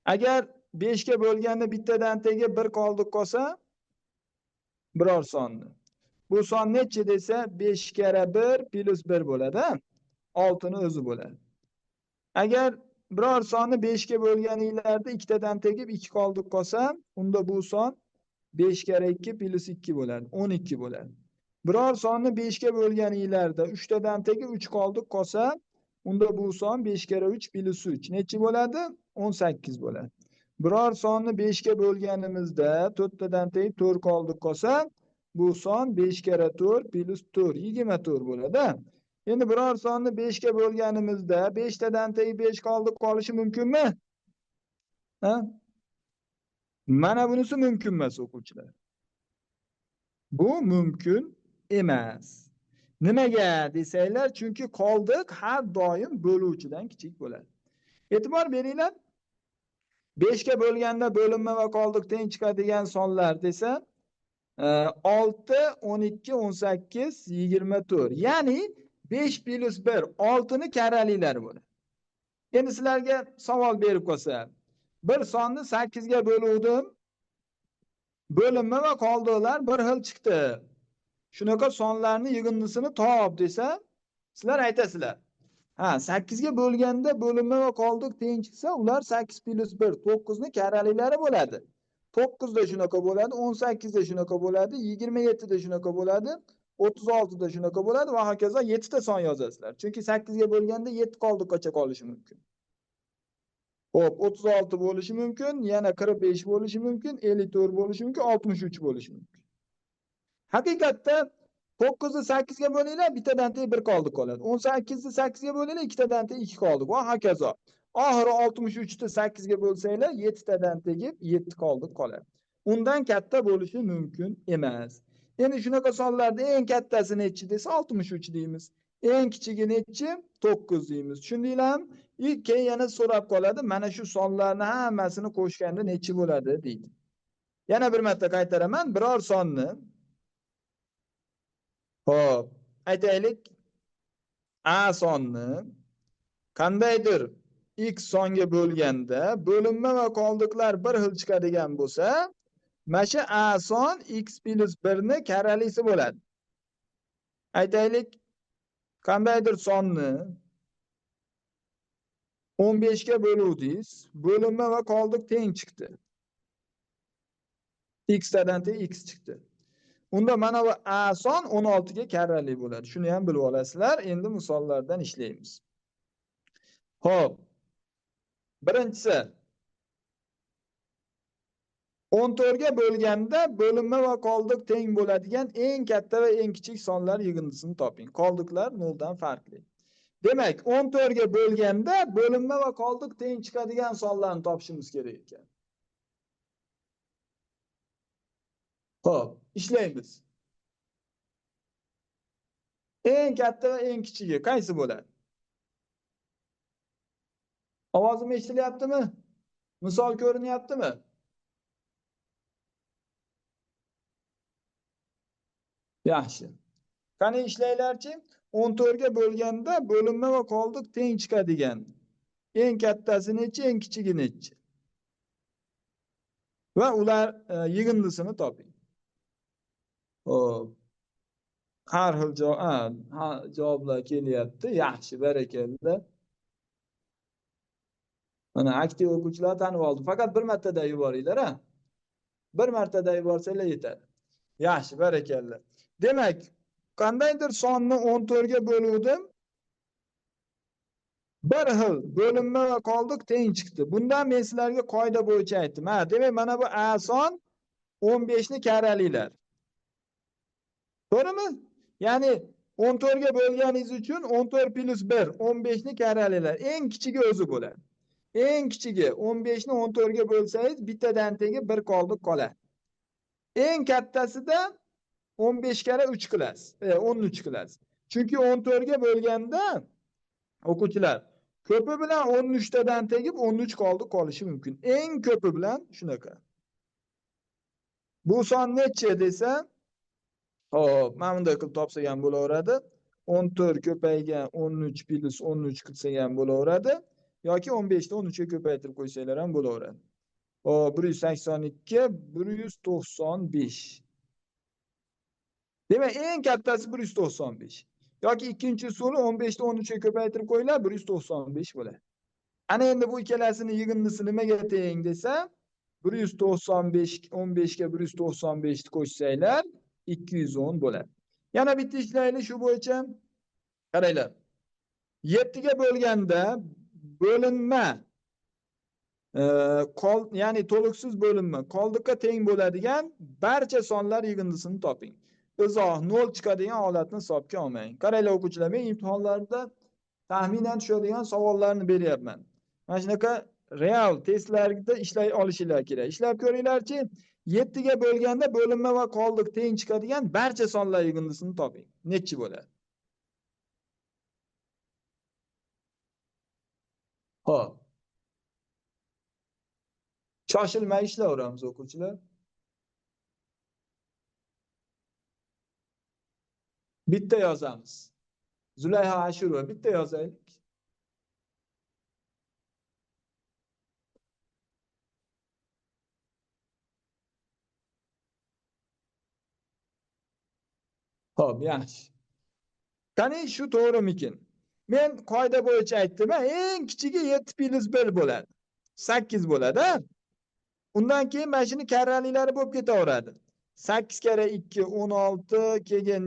Agar 5 ga bo'lganda bittadan tegi 1 qoldiq qolsa, biror sonni. Bu son necha desa 5 karra 1 plus 1 bo'ladi, ha? 6 ni o'zi bo'ladi. Agar biror sonni 5 ga bo'lganinglarda ikkitadan tegib 2 qoldiq qolsa, unda bu son 5 karra 2 plus 2 bo'ladi, 12 bo'ladi. Biror sonni 5 ga bo'lganinglarda 3 tadan tegib 3 qoldiq qolsa, unda bu son 5 karra 3 plus 3 necha bo'ladi? 18 bo'ladi. Biror sonni 5 ga bo'lganimizda 4 tadan tegib 4 qoldiq qolsa, bu son 5 karra 4 plus 4 24 bo'ladi. Endi biror sonni 5 ga bo'lganimizda 5 tadan tegib 5 qoldiq qolishi mumkinmi? Ha? Mana bunisi mumkin emas o'quvchilar. Bu mumkin emas. Nimaga desanglar, chunki qoldiq har doim bo'luvchidan kichik bo'ladi. E'tibor beringlar. 5 ga bo'lganda bo'linma va qoldiq teng chiqadigan sonlar desa, 6, 12, 18, 24. Ya'ni 5 plus 1 6 ni karraliklari bo'ladi. Endi sizlarga savol berib qolsa, bir sonni 8 ga bo'luvdim. Bo'linma va qoldiqlar bir xil chiqdi. Shunaqa sonlarni yig'indisini top desa, sizlar aytasizlar. Ha, 8 ga bo'lganda bo'linma va qoldiq teng chiqsa, ular 8 plus 1 9 ni karalilari bo'ladi. 9 da shunaqa bo'ladi, 18 da shunaqa bo'ladi, 27 da shunaqa bo'ladi, 36 da shunaqa bo'ladi va hokazo 7 ta son yozasizlar. Chunki 8 ga bo'lganda 7 qoldiqqacha qolishi mumkin. Xo'p, 36 bo'lishi mumkin, yana 45 bo'lishi mumkin, 54 bo'lishi mumkin, 63 bo'lishi mumkin. Haqiqatda 9 ni 8 ga bo'linglar, bittadan teng 1 qoldiq qoladi. 18 ni 8 ga bo'linglar, ikkitadan teng 2 qoldiq va hokazo. Oxiri 63 ni 8 ga bo'lsanglar, 7 tadan tegib 7 qoldiq qoladi. Undan katta bo'lishi mumkin emas. Endi shunaqa sonlarda eng kattasi nechi desa 63 deymiz. Eng kichigi nechi? 9 deymiz. Tushundinglarmi? Keyin yana so'rab qoladi, mana shu sonlarni hammasini qo'shganda nechi bo'ladi deydi. Yana bir marta qaytaraman, biror sonni. Xo'p, aytaylik A sonni qandaydir x songa bo'lganda bo'linma va qoldiqlar bir xil chiqadigan bo'lsa, mana shu A son x plus 1 ni karalisi bo'ladi. Aytaylik qandaydir sonni 15 ga bo'luvdingiz, bo'linma va qoldiq teng chiqdi. X tadan teng x chiqdi. Unda mana bu A son 16 ga karali bo'ladi. Shuni ham bilib olasizlar. Endi misollardan ishlaymiz. Xo'p. Birinchisi 14 ga bo'lganda bo'linma va qoldiq teng bo'ladigan eng katta va eng kichik sonlar yig'indisini toping. Qoldiqlar 0 dan farqli. Demak, 14 ga bo'lganda bo'linma va qoldiq teng chiqadigan sonlarni topishimiz kerak ekan. Xo'p, ishlaymiz. Eng katta va eng kichigi qaysi bo'ladi? Ovozim eshitilyaptimi? Misol ko'rinyaptimi? Yaxshi. Qani ishlanglarchi? 14 ga bo'lganda bo'linma va qoldiq teng chiqadigan. Eng kattasi nechi, eng kichigi nechi? Va ular yig'indisini toping. Xo'p. Har xil javoblar kelyapti. Yaxshi, barakalla. Mana aktiv o'quvchilar tanib oldi. Faqat bir martada yuboringlar, ha. Bir martada yuborsanglar yetadi. Yaxshi, barakalla. Demak, qandaydir sonni 14 ga bo'luvdim. Bir xil bo'linma va qoldiq teng chiqdi. Bundan men sizlarga qoida bo'yicha aytdim. Ha, demak, mana bu A son 15 ni karalinglar. To'g'rimi? Ya'ni 14 ga bo'lganingiz uchun 14 plus 1 15 ni karalinglar. Eng kichigi o'zi bo'ladi. Eng kichigi 15 ni 14 ga bo'lsangiz, bittadan tegi 1 qoldiq qoladi. Eng kattasida 15 karra 3 qilasiz. 13 qilasiz. Chunki 14 ga bo'lganda o'quvchilar ko'pi bilan 13 tadan tegib 13 qoldiq qolishi mumkin. Eng ko'pi bilan shunaqa. Bu son necha desa, hop, mana bunday qilib topsak ham bo'laveradi. 14 ko'paygan 13 plus 13 qilsak ham bo'laveradi yoki 15 ni 13 ga ko'paytirib qo'ysanglar ham bo'laveradi. Hop, 182, 195. Demak, eng kattasi 195. Yoki ikkinchi usuli 15 ni 13 ga ko'paytirib qo'yinglar, 195 bo'ladi. Ana endi bu ikkalasini yig'indisi nimaga teng desa, 195 15 ga 195 ni qo'shsanglar 210 bo'ladi. Yana bitta ishlaylik shu bo'yicha. Qaranglar. 7 ga bo'lganda bo'linma ya'ni to'liqsiz bo'linma qoldiqqa teng bo'ladigan barcha sonlar yig'indisini toping. Izoh 0 chiqadigan holatni hisobga olmang. Qaranglar o'quvchilar, men imtihonlarda taxminan tushadigan savollarni beryapman. Mana shunaqa real testlarda ishlay olishinglar kerak. Ishlab ko'ringlarchi, 7 ga bo'lganda bo'linma va qoldiq teng chiqadigan barcha sonlar yig'indisini toping. Nechi bo'ladi? Xo'p. Shoshilmay ishlayveramiz o'quvchilar. Bitta yozamiz. Zulayho Ashurova bitta yozaylik. Xo'p, yaxshi. Qani shu to'g'rimikin? Men qoida bo'yicha aytdim, eng kichigi 7 plyus 1 bo'ladi. 8 bo'ladi. Undan keyin mana shuni karraliklari bo'lib ketaveradi. 8 karra 2 16, keyin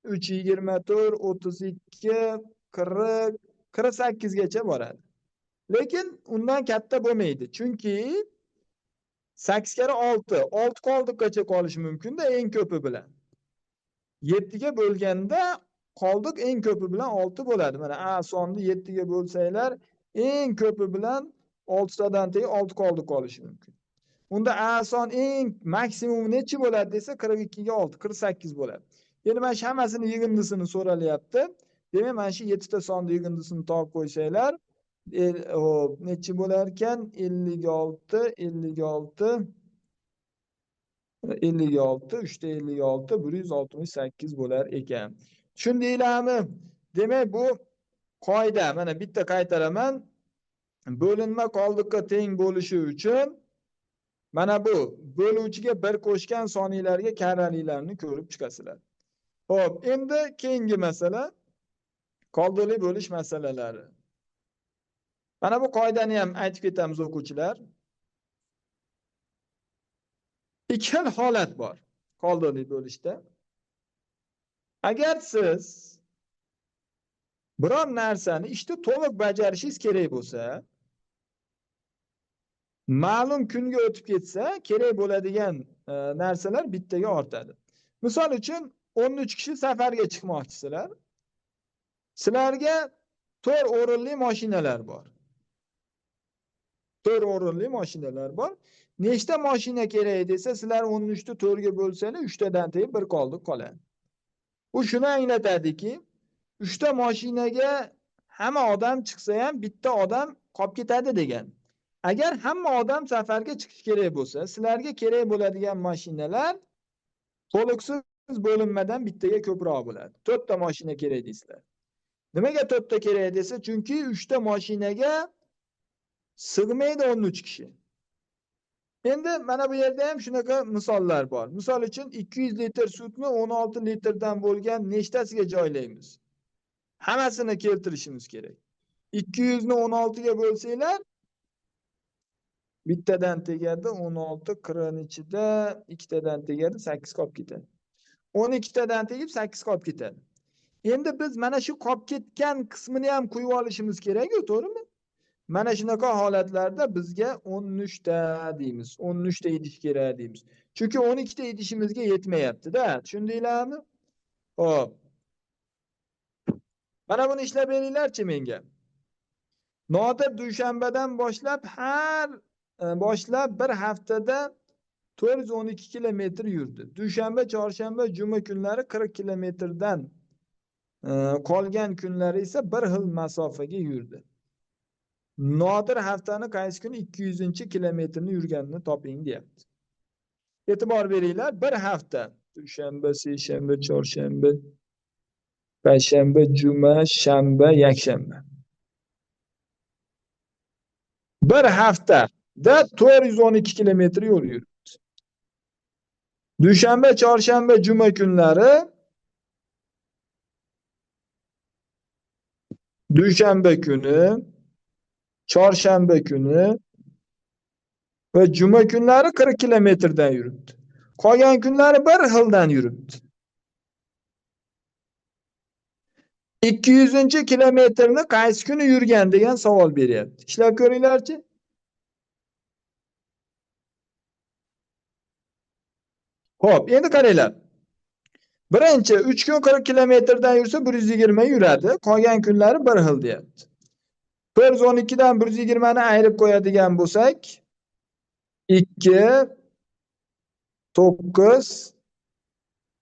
3 24, 32, 40, 48 gacha boradi. Lekin undan katta bo'lmaydi. Chunki 8 karra 6, 6 qoldiqgacha qolishi mumkin-da eng ko'pi bilan. 7 ga bo'lganda qoldiq eng ko'pi bilan 6 bo'ladi. Mana A sonni 7 ga bo'lsanglar, eng ko'pi bilan 6 tadan tegi 6 qoldiq qolishi mumkin. Unda A son eng maksimumi nechi bo'ladi desa 42 ga 6, 48 bo'ladi. Endi mana shu hammasini yig'indisini so'ralyapti. Demak, mana shu 7 ta sonni yig'indisini topib qo'ysanglar, hop, nechi bo'lar ekan? 56, 56, 56, 3 ta 56, 168 bo'lar ekan. Tushundinglarmi? Demak, bu qoida. Mana bitta qaytaraman. Bo'linma qoldiqqa teng bo'lishi uchun mana bu bo'luvchiga 1 qo'shgan soniylarga karraliklarni ko'rib chiqasizlar. Xo'p, endi keyingi masala qoldiqli bo'lish masalalari. Mana bu qoidani ham aytib ketamiz o'quvchilar. Ikki xil holat bor qoldiqli bo'lishda. Agar siz biror narsani ishda to'liq bajarishingiz kerak bo'lsa, ma'lum kunga o'tib ketsa, kerak bo'ladigan narsalar bittaga ortadi. Misol uchun 13 kishi safarga chiqmoqchisizlar. Sizlarga 4 o'rinli mashinalar bor. 4 o'rinli mashinalar bor. Nechta mashina kerak desa, sizlar 13 ni 4 ga bo'lsangiz, 3 tadan teng bir qoldiq qoladi. Bu shuni anglatadiki, 3 ta mashinaga hamma odam chiqsa ham bitta odam qolib ketadi degan. Agar hamma odam safarga chiqish kerak bo'lsa, sizlarga kerak bo'ladigan mashinalar to'liqsiz bo'linmadan bittaga ko'proq bo'ladi. 4 ta mashina kerak deysizlar. Nimaga 4 ta kerak desa, chunki 3 ta mashinaga sig'maydi 13 kishi. Endi mana bu yerda ham shunaqa misollar bor. Misol uchun 200 litr sutni 16 litrdan bo'lgan nechtasiga joylaymiz? Hammasini keltirishimiz kerak. 200 ni 16 ga bo'lsanglar, bittadan tegadi 16, 40 ichida ikkitadan tegadi 8 qolib ketadi. 12 tadan tegib 8 qolib ketadi. Endi biz mana shu qolib ketgan qismini ham quyib olishimiz kerak-ku, to'g'rimi? Mana shunaqa holatlarda bizga 13 ta deymiz. 13 ta idish kerak deymiz. Chunki 12 ta idishimizga yetmayapti-da. Tushundinglarmi? Xo'p. Mana buni ishlab beringlarchi menga. Nodir dushanbadan boshlab har bir haftada 412 kilometr yurdi. Dushanba, chorshanba, juma kunlari 40 kilometrdan qolgan kunlari esa bir xil masofaga yurdi. Nodir haftani qaysi kuni 200-kilometrni yurganini toping deyapti. E'tibor beringlar, bir hafta dushanba, seshanba, chorshanba, payshanba, juma, shanba, yakshanba. Bir haftada 412 kilometr yo'l yurdi. Dushanba, chorshanba, juma kunlari dushanba kuni, chorshanba kuni va juma kunlari 40 kilometrdan yuribdi. Qolgan kunlari bir xildan yuribdi. 200-kilometrni qaysi kuni yurgan degan savol beryapti. Ishlab ko'ringlarchi. Xo'p, endi qaranglar. Birinchi 3 kun 40 kilometrdan yursa 120 yuradi, qolgan kunlari bir xil deyapti. 412 dan 120 ni ayirib qo'yadigan bo'lsak, 2 9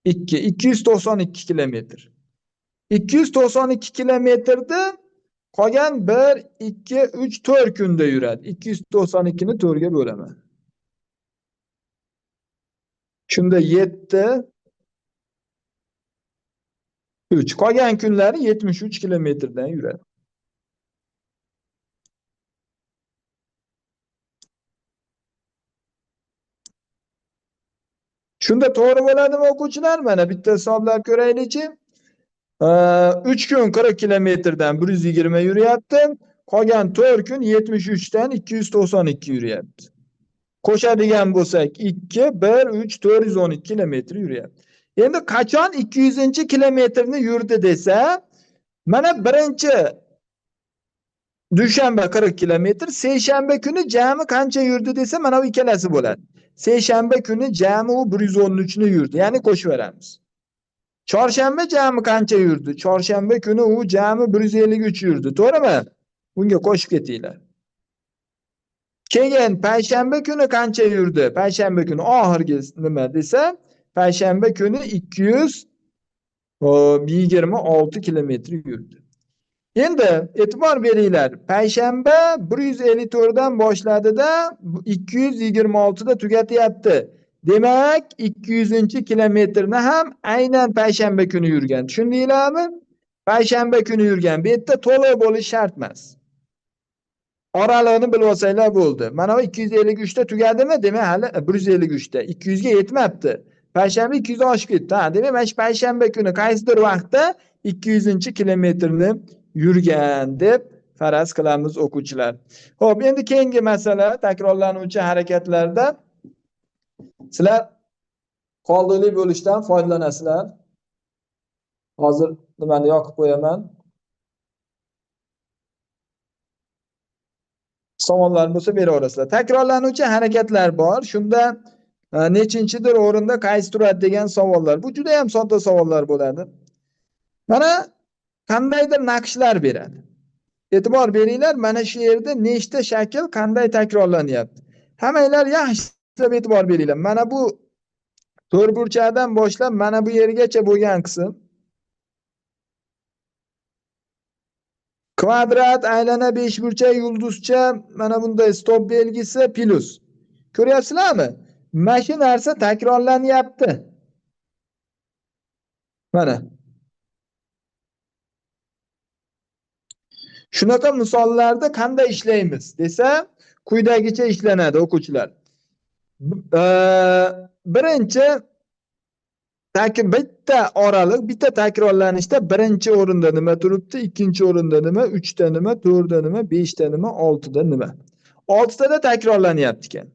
2 292 kilometr. 292 kilometrda qolgan 1 2 3 4 kunda yuradi. 292 ni 4 ga bo'laman. Shunda 7 3 qolgan kunlari 73 kilometrdan yuradi. Shunda to'g'ri bo'ladimi o'quvchilar? Mana bitta hisoblab ko'raylikchi. 3 kun 40 kilometrdan 120 yuryapti. Qolgan 4 kun 73 dan 292 yuryapti. Qo'shadigan bo'lsak 2, 1, 3, 412 kilometr yuryapti. Endi qachon 200-kilometrni yurdi desa, mana birinchi dushanba 40 kilometr, seshanba kuni jami qancha yurdi desa, mana bu ikkalasi bo'ladi. Seshanba kuni jami u 113 ni yurdi, ya'ni qo'shib beramiz. Chorshanba jami qancha yurdi? Chorshanba kuni u jami 153 yurdi, to'g'rimi? Bunga qo'shib ketinglar. Keyin payshanba kuni qancha yurdi? Payshanba kuni oxirgi nima desa, payshanba kuni 226 kilometr yurdi. Endi e'tibor beringlar. Payshanba 154 dan boshladida 226 da tugatyapti. Demak, 200-kilometrni ham aynan payshanba kuni yurgan. Tushundinglarmi? Payshanba kuni yurgan. Bu yerda to'liq bo'lish shart emas. Oralig'ini bilib olsanglar bo'ldi. Mana bu 253 da tugadimi? Demak, hali 153 da. 200 ga yetmabdi. Payshanba 200 oshib ketdi. Ha, demak, mana shu payshanba kuni qaysidir vaqtda 200-kilometrni yurgan deb faraz qilamiz o'quvchilar. Xo'p, endi keyingi masala takrorlanuvchi harakatlarda sizlar qoldiqli bo'lishdan foydalanasizlar. Hozir nimani yoqib qo'yaman. Savollar bo'lsa beraverasizlar. Takrorlanuvchi harakatlar bor. Shunda nechinchidir o'rinda qaysi turadi degan savollar. Bu juda ham sodda savollar bo'ladi. Mana qandaydir naqshlar beradi. E'tibor beringlar, mana shu yerda nechta shakl qanday takrorlanyapti. Hammanglar yaxshilab e'tibor beringlar. Mana bu to'rtburchakdan boshlab mana bu yergacha bo'lgan qism kvadrat, aylana, beshburchak, yulduzcha, mana bunday stop belgisi, plus. Ko'ryapsizlarmi? Mana shu narsa takrorlanyapti. Mana. Shunaqa misollarda qanday ishlaymiz desa, quyidagicha ishlanadi o'quvchilar. Birinchi bitta oraliq, bitta takrorlanishda birinchi o'rinda nima turibdi, ikkinchi o'rinda nima, uchta nima, to'rtda nima, beshta nima, oltida nima. Oltitada takrorlanyapti ekan.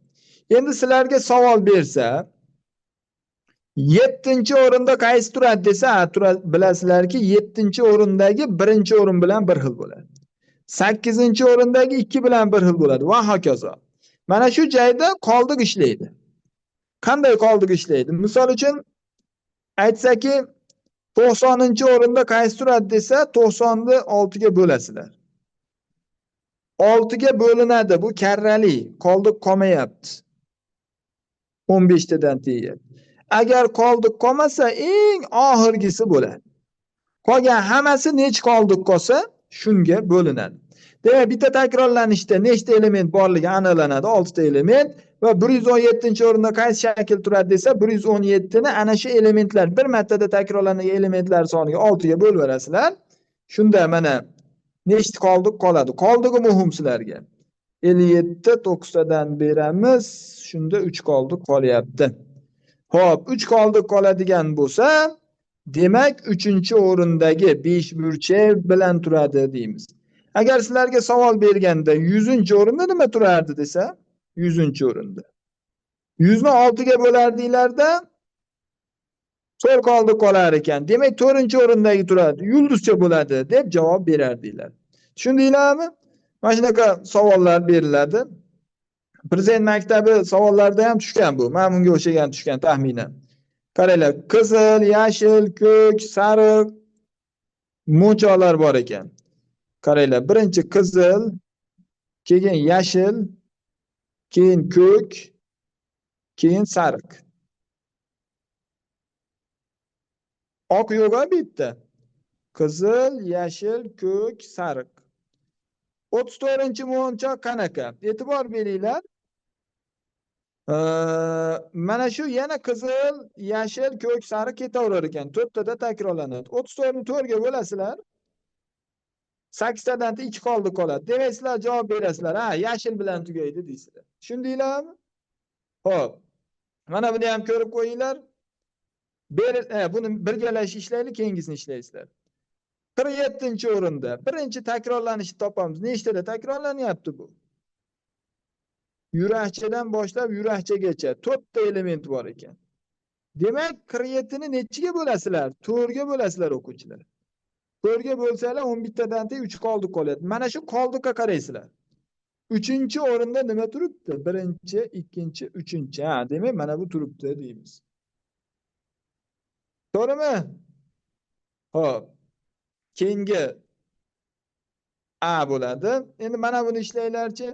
Endi sizlarga savol bersa, 7-o'rinda qaysi turadi desa, bilasizlarki, 7-o'rindagi birinchi o'rin bilan bir xil bo'ladi. 8-o'rindagi 2 bilan bir xil bo'ladi va hokazo. Mana shu joyda qoldiq ishlaydi. Qanday qoldiq ishlaydi? Misol uchun aytsaki 90-o'rinda qaysi turadi desa, 90 ni 6 ga bo'lasizlar. 6 ga bo'linadi, bu karrali, qoldiq qolmayapti. 15 tadan tegyapti. Agar qoldiq qolmasa, eng oxirgisi bo'ladi. Qolgan hammasi nech qoldiq qolsa, shunga bo'linadi. Demak, bitta takrorlanishda nechta element borligi aniqlanadi, 6 ta element va 117-o'rinda qaysi shakl turadi desa, 117 ni ana shu elementlar bir martada takrorlanadigan elementlar soniga 6 ga bo'lib berasizlar. Shunda mana nechta qoldiq qoladi. Qoldig'i muhim sizlarga. 57 9 tadan beramiz, shunda 3 qoldiq qolyapti. Xo'p, 3 qoldiq qoladigan bo'lsa, demak 3-o'rindagi 5 burchak bilan turadi deymiz. Agar sizlarga savol berganda 100-o'rinda nima turardi desa, 100-o'rinda. 100 ni 6 ga bo'lardinglarda 4 qoldiq qolar ekan. Demak, 4-o'rindagi turadi, yulduzcha bo'ladi deb javob berardinglar. Tushundinglarmi? Mana shunaqa savollar beriladi. Prezident maktabi savollarida ham tushgan bu. Mana bunga o'xshagan tushgan taxminan. Qaranglar, qizil, yashil, ko'k, sariq mo'nchoqlar bor ekan. Qaranglar, birinchi qizil, keyin yashil, keyin ko'k, keyin sariq. Oq yo'q bitta. Qizil, yashil, ko'k, sariq. 34-mo'nchoq qanaqa? E'tibor beringlar. Mana shu yana qizil, yashil, ko'k, sariq ketaverar ekan. 4 tada takrorlanadi. 34 ni 4 ga bo'lasizlar. 8 tadan 2 qoldi qoladi. Demak, sizlar javob berasizlar. Ha, yashil bilan tugaydi deysizlar. Tushundinglarmi? Xo'p. Mana buni ham ko'rib qo'yinglar. Buni birgalashib ishlaylik, keyingisini ishlaysizlar. 47-o'rinda birinchi takrorlanishni topamiz. Nechtada takrorlanyapti bu? Yurakchadan boshlab yurakchagacha 4 ta element bor ekan. Demak, 47 ni nechiga bo'lasizlar? 4 ga bo'lasizlar o'quvchilar. 4 ga bo'lsalar 11 tadan 3 qoldiq qolyapti. Mana shu qoldiqqa qaraysizlar. 3-o'rinda nima turibdi? 1-chi, 2-chi, 3-chi. Ha, demak, mana bu turibdi deymiz. To'g'rimi? Xo'p. Keyingi A bo'ladi. Endi mana buni ishlanglarchi.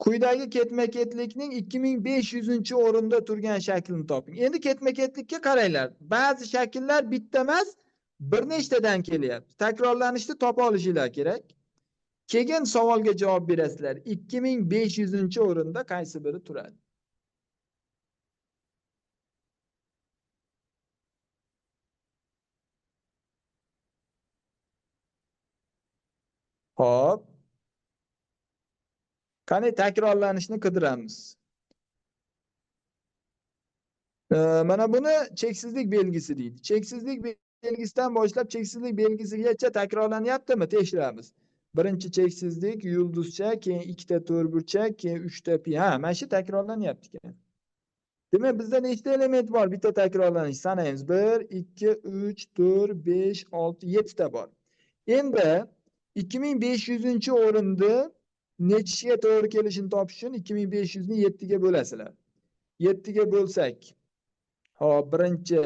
Quyidagi ketma-ketlikning 2500-o'rinda turgan shaklini toping. Endi ketma-ketlikka qaranglar. Ba'zi shakllar bitta emas, bir nechtadan kelyapti. Takrorlanishni topa olishinglar kerak. Keyin savolga javob berasizlar. 2500-o'rinda qaysi biri turadi? Xo'p. Qani takrorlanishni qidiramiz. Mana buni cheksizlik belgisi deydi. Cheksizlik belgisidan boshlab cheksizlik belgisigacha takrorlanyaptimi? Tekshiramiz. Birinchi cheksizlik yulduzcha, keyin ikkita to'rtburchak, keyin uchta pi. Ha, mana shu takrorlanyapti ekan. Demak, bizda nechta element bor? Bitta takrorlanish sanaymiz. 1, 2, 3, 4, 5, 6, 7 ta bor. Endi 2500-o'rinda nechiga to'g'ri kelishini topish uchun 2500 ni 7 ga bo'lasizlar. 7 ga bo'lsak, hop, birinchi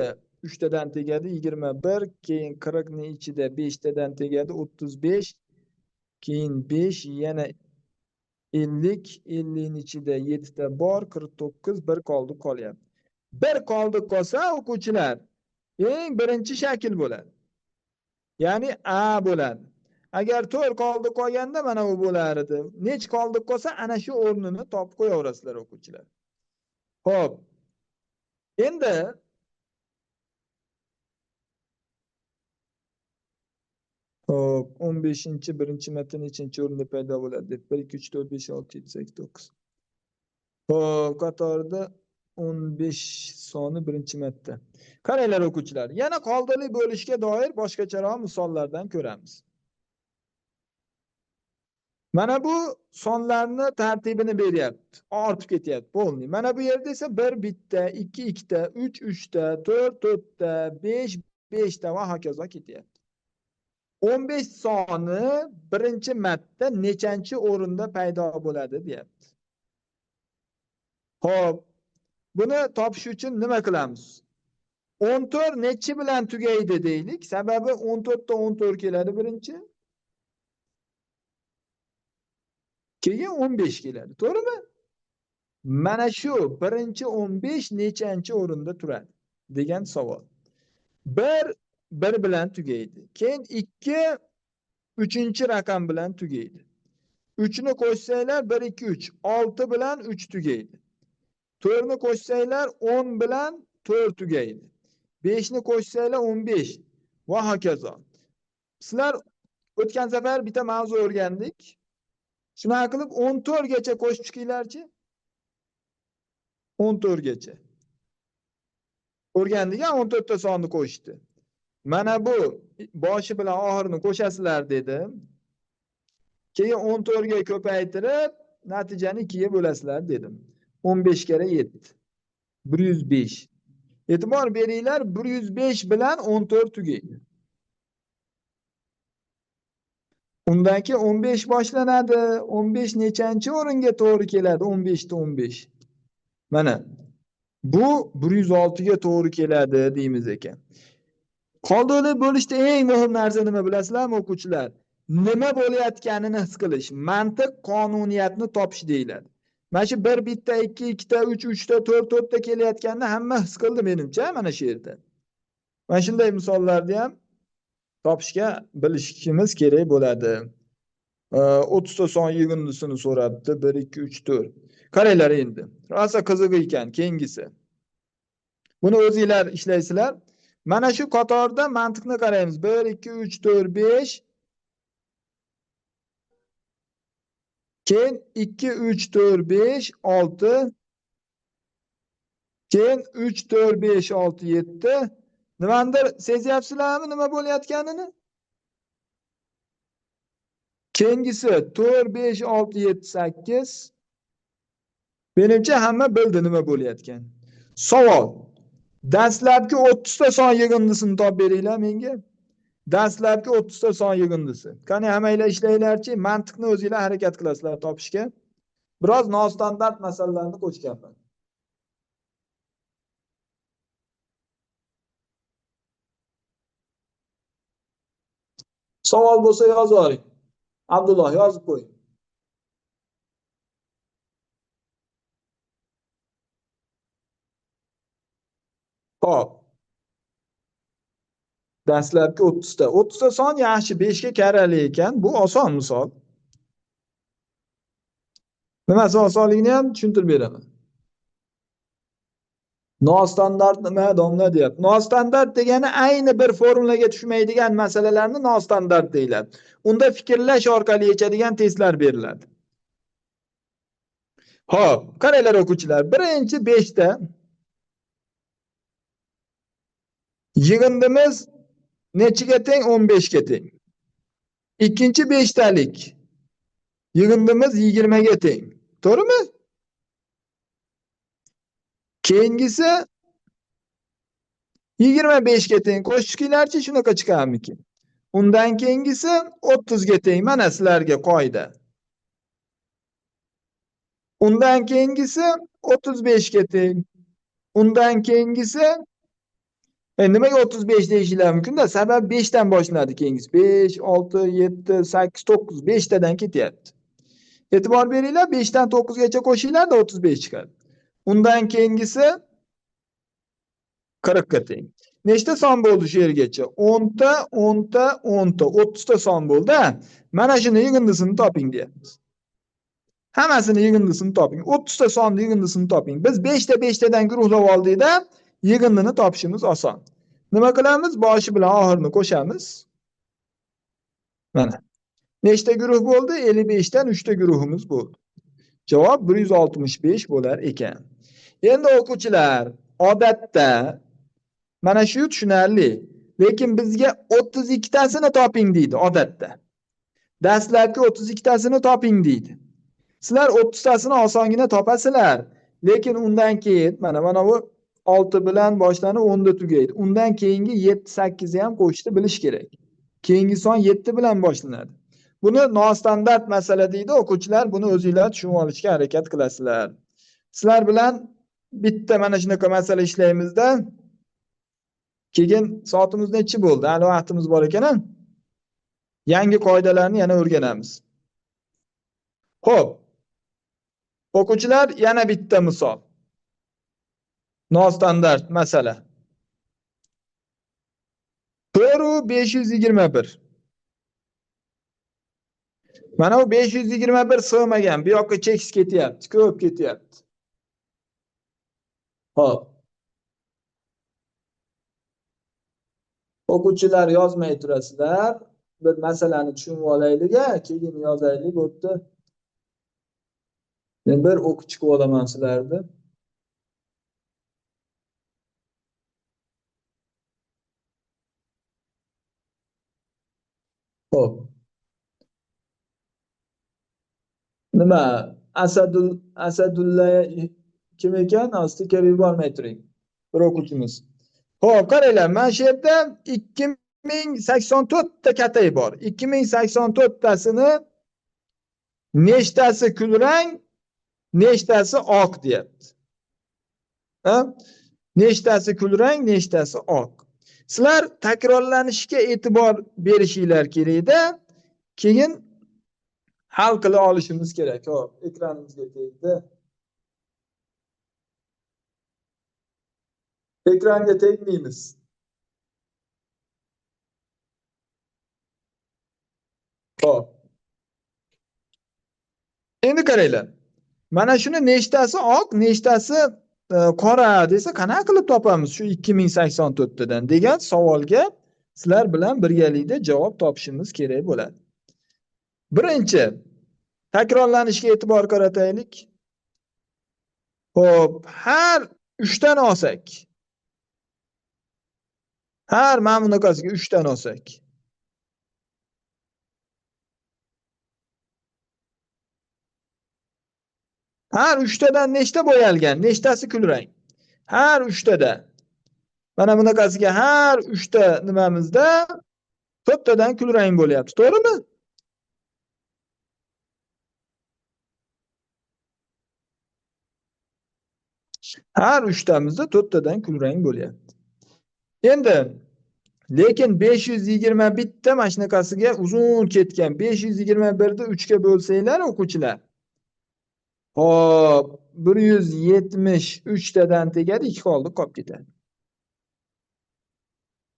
3 tadan tegadi 21, keyin 40 ning ichida 5 tadan tegadi 35, keyin 5, yana 50, 50 ning ichida 7 ta bor, 49, 1 qoldi qolyapti. 1 qoldi qolsa o'quvchilar, eng birinchi shakl bo'ladi. Ya'ni A bo'ladi. Agar 4 qoldi qolganda mana u bo'lar edi. Nech qoldi qolsa ana shu o'rnini topib qo'yaverasizlar o'quvchilar. Xo'p. Endi xo'p, 15-chi birinchi marta nechinchi o'rinda paydo bo'ladi deb 1 2 3 4 5 6 7 8 9. Xo'p, qatorda 15 soni birinchi marta. Qaranglar o'quvchilar, yana qoldiqli bo'lishga doir boshqacharoq misollardan ko'ramiz. Mana bu sonlarni tartibini beryapti. Ortib ketyapti, polniy. Mana bu yerda esa 1 bitta, 2 ikkita, 3 uchta, 4 to'rtta, 5 beshta va hokazo ketyapti. 15 soni birinchi marta nechanchi o'rinda paydo bo'ladi deyapti. Xo'p, buni topish uchun nima qilamiz? 14 nechi bilan tugaydi deylik. Sababi 14 ta 14 keladi birinchi. Keyin 15 keladi, to'g'rimi? Mana shu birinchi 15 nechanchi o'rinda turadi degan savol. 1 1 bilan tugaydi. Keyin 2 3-chi raqam bilan tugaydi. 3 ni qo'shsanglar 1 2 3, 6 bilan 3 tugaydi. 4 ni qo'shsanglar 10 bilan 4 tugaydi. 5 ni qo'shsanglar 15 va hokazo. Sizlar o'tgan safar bitta mavzu o'rgandik. Shunaqa qilib 14 gacha qo'shib chiqinglarchi. 14 gacha. O'rgandik, 14 ta sonni qo'shdi. Mana bu boshi bilan oxirini qo'shasizlar dedim. Keyin 14 ga ko'paytirib, natijani 2 ga bo'lasizlar dedim. 15 kere 7. 105. E'tibor beringlar, 105 bilan 14 tugaydi. Undan keyin 15 boshlanadi. 15 nechanchi o'ringa to'g'ri keladi? 15 ta 15. Mana bu 106 ga to'g'ri keladi deymiz ekan. Qoldiqli bo'lishda eng muhim narsa nima bilasizlarmi o'quvchilar? Nima bo'layotganini his qilish, mantiq qonuniyatni topish deyiladi. Mana shu 1 bitta, 2 ikkita, 3 uchta, 4 to'rtta kelayotganini hamma his qildi menimcha mana shu yerda. Mana shunday misollarni ham topishga bilishimiz kerak bo'ladi. 30 ta son yig'indisini so'rabdi. 1 2 3 4. Qaranglar endi. Rosa qiziq ekan keyingisi. Buni o'zinglar ishlaysizlar. Mana shu qatorda mantiqni qaraymiz. 1 2 3 4 5. Keyin 2 3 4 5 6. Keyin 3, 4, 5, 6, 7. Nimadir sezyapsizlarmi nima bo'layotganini? Keyingisi 4, 5, 6, 7, 8. Menimcha hamma bildi nima bo'layotgan. Savol. Dastlabki 30 ta son yig'indisini topib beringlar menga. Dastlabki 30 ta son yig'indisi. Qani hammanglar ishlanglarchi, mantiqni o'zinglar harakat qilasizlar topishga. Biroz nostandart masalalarni qo'shganman. Savol bo'lsa yozib oling. Abdulloh yozib qo'ying. Xo'p. Dastlabki 30 ta. 30 ta son yaxshi, 5 ga karali ekan. Bu oson misol. Nimasi osonligini ham tushuntirib beraman. Nostandart nima domla deyapti. Nostandart degani ayni bir formulaga tushmaydigan masalalarni nostandart deyiladi. Unda fikrlash orqali yechadigan testlar beriladi. Xo'p, qaranglar o'quvchilar. Birinchi 5 ta yig'indimiz nechiga teng? 15 ga teng. Ikkinchi 5 talik yig'indimiz 20 ga teng. To'g'rimi? Keyingisi 25 ga teng. Qo'shib shunaqa chiqarmikin? Undan keyingisi 30 ga teng. Mana sizlarga qoida. Undan keyingisi 35 ga teng. Undan keyingisi nimaga 35 deyishinglar mumkin-da? Sabab 5 dan boshlanadi keyingisi. 5, 6, 7, 8, 9, 5 tadan ketyapti. E'tibor beringlar, 5 dan 9 gacha qo'shinglar-da 35 chiqadi. Undan keyingisi 40 ga teng. Nechta son bo'ldi shu yergacha? 10 ta, 10 ta, 10 ta, 30 ta son bo'ldi. Mana shuni yig'indisini toping deyapmiz. Hammasini yig'indisini toping. 30 ta sonni yig'indisini toping. Biz 5 ta 5 tadan guruhlab oldik-da, yig'indini topishimiz oson. Nima qilamiz? Boshi bilan oxirini qo'shamiz. Mana. Nechta guruh bo'ldi? 55 dan 3 ta guruhimiz bo'ldi. Javob 165 bo'lar ekan. Endi o'quvchilar, odatda mana shu tushunarli, lekin bizga 32 tasini toping deydi odatda. Dastlabki 32 tasini toping deydi. Sizlar 30 tasini osongina topasizlar, lekin undan keyin mana bu 6 bilan boshlanib 10 da tugaydi. Undan keyingi 7, 8 ni ham qo'shib bilish kerak. Keyingi son 7 bilan boshlanadi. Buni nostandart masala deydi o'quvchilar, buni o'zinglar tushunib olishga harakat qilasizlar. Sizlar bilan bitta mana shunaqa masala ishlaymizda. Keyin soatimiz nechi bo'ldi? Hali vaqtimiz bor ekan-a? Yangi qoidalarni yana o'rganamiz. Xo'p. O'quvchilar, yana bitta misol. Nostandart masala. 4 521. Mana bu 521 sig'magan. Bu yoqqa cheksiz ketyapti, ko'p ketyapti. Xo'p. O'quvchilar yozmay turasizlar. Bir masalani tushunib olaylik-a, keyin yozaylik bo'pti. Men bir o'qib chiqib olaman sizlarni. Xo'p. Nima? Asadulla kim ekan? Stiker yubormay turing. Bir o'quvchimiz. Xo'p, qaranglar, mana shu yerda 2084 ta katak bor. 2084 tasini nechtasi kulrang, nechtasi oq deyapti. Ha? Nechtasi kulrang, nechtasi oq. Sizlar takrorlanishga e'tibor berishinglar kerakda, keyin hal qila olishimiz kerak. Xo'p, ekranimizga tegdi. Ekranga tegmaymiz. Xo'p. Endi qaranglar. Mana shuni nechtasi oq, nechtasi qora desa, qanaqa qilib topamiz shu 2084 tadan degan savolga sizlar bilan birgalikda javob topishimiz kerak bo'ladi. Birinchi, takrorlanishga e'tibor qarataylik. Xo'p, har 3 tan olsak. Har mana bunaqasiga 3 tan olsak. Har 3 tadan nechta bo'yalgan? Nechtasi kulrang? Har 3 tada. Mana bunaqasiga har 3 ta nimamizda 4 tadan kulrang bo'lyapti, to'g'rimi? Har 3 tamizda 4 tadan kulrang bo'lyapti. Endi lekin 521 ta mana shunaqasiga uzun ketgan. 521 ni 3 ga bo'lsanglar o'quvchilar. Xo'p, 173 tadan tegadi, 2 qoldi, qolib ketadi.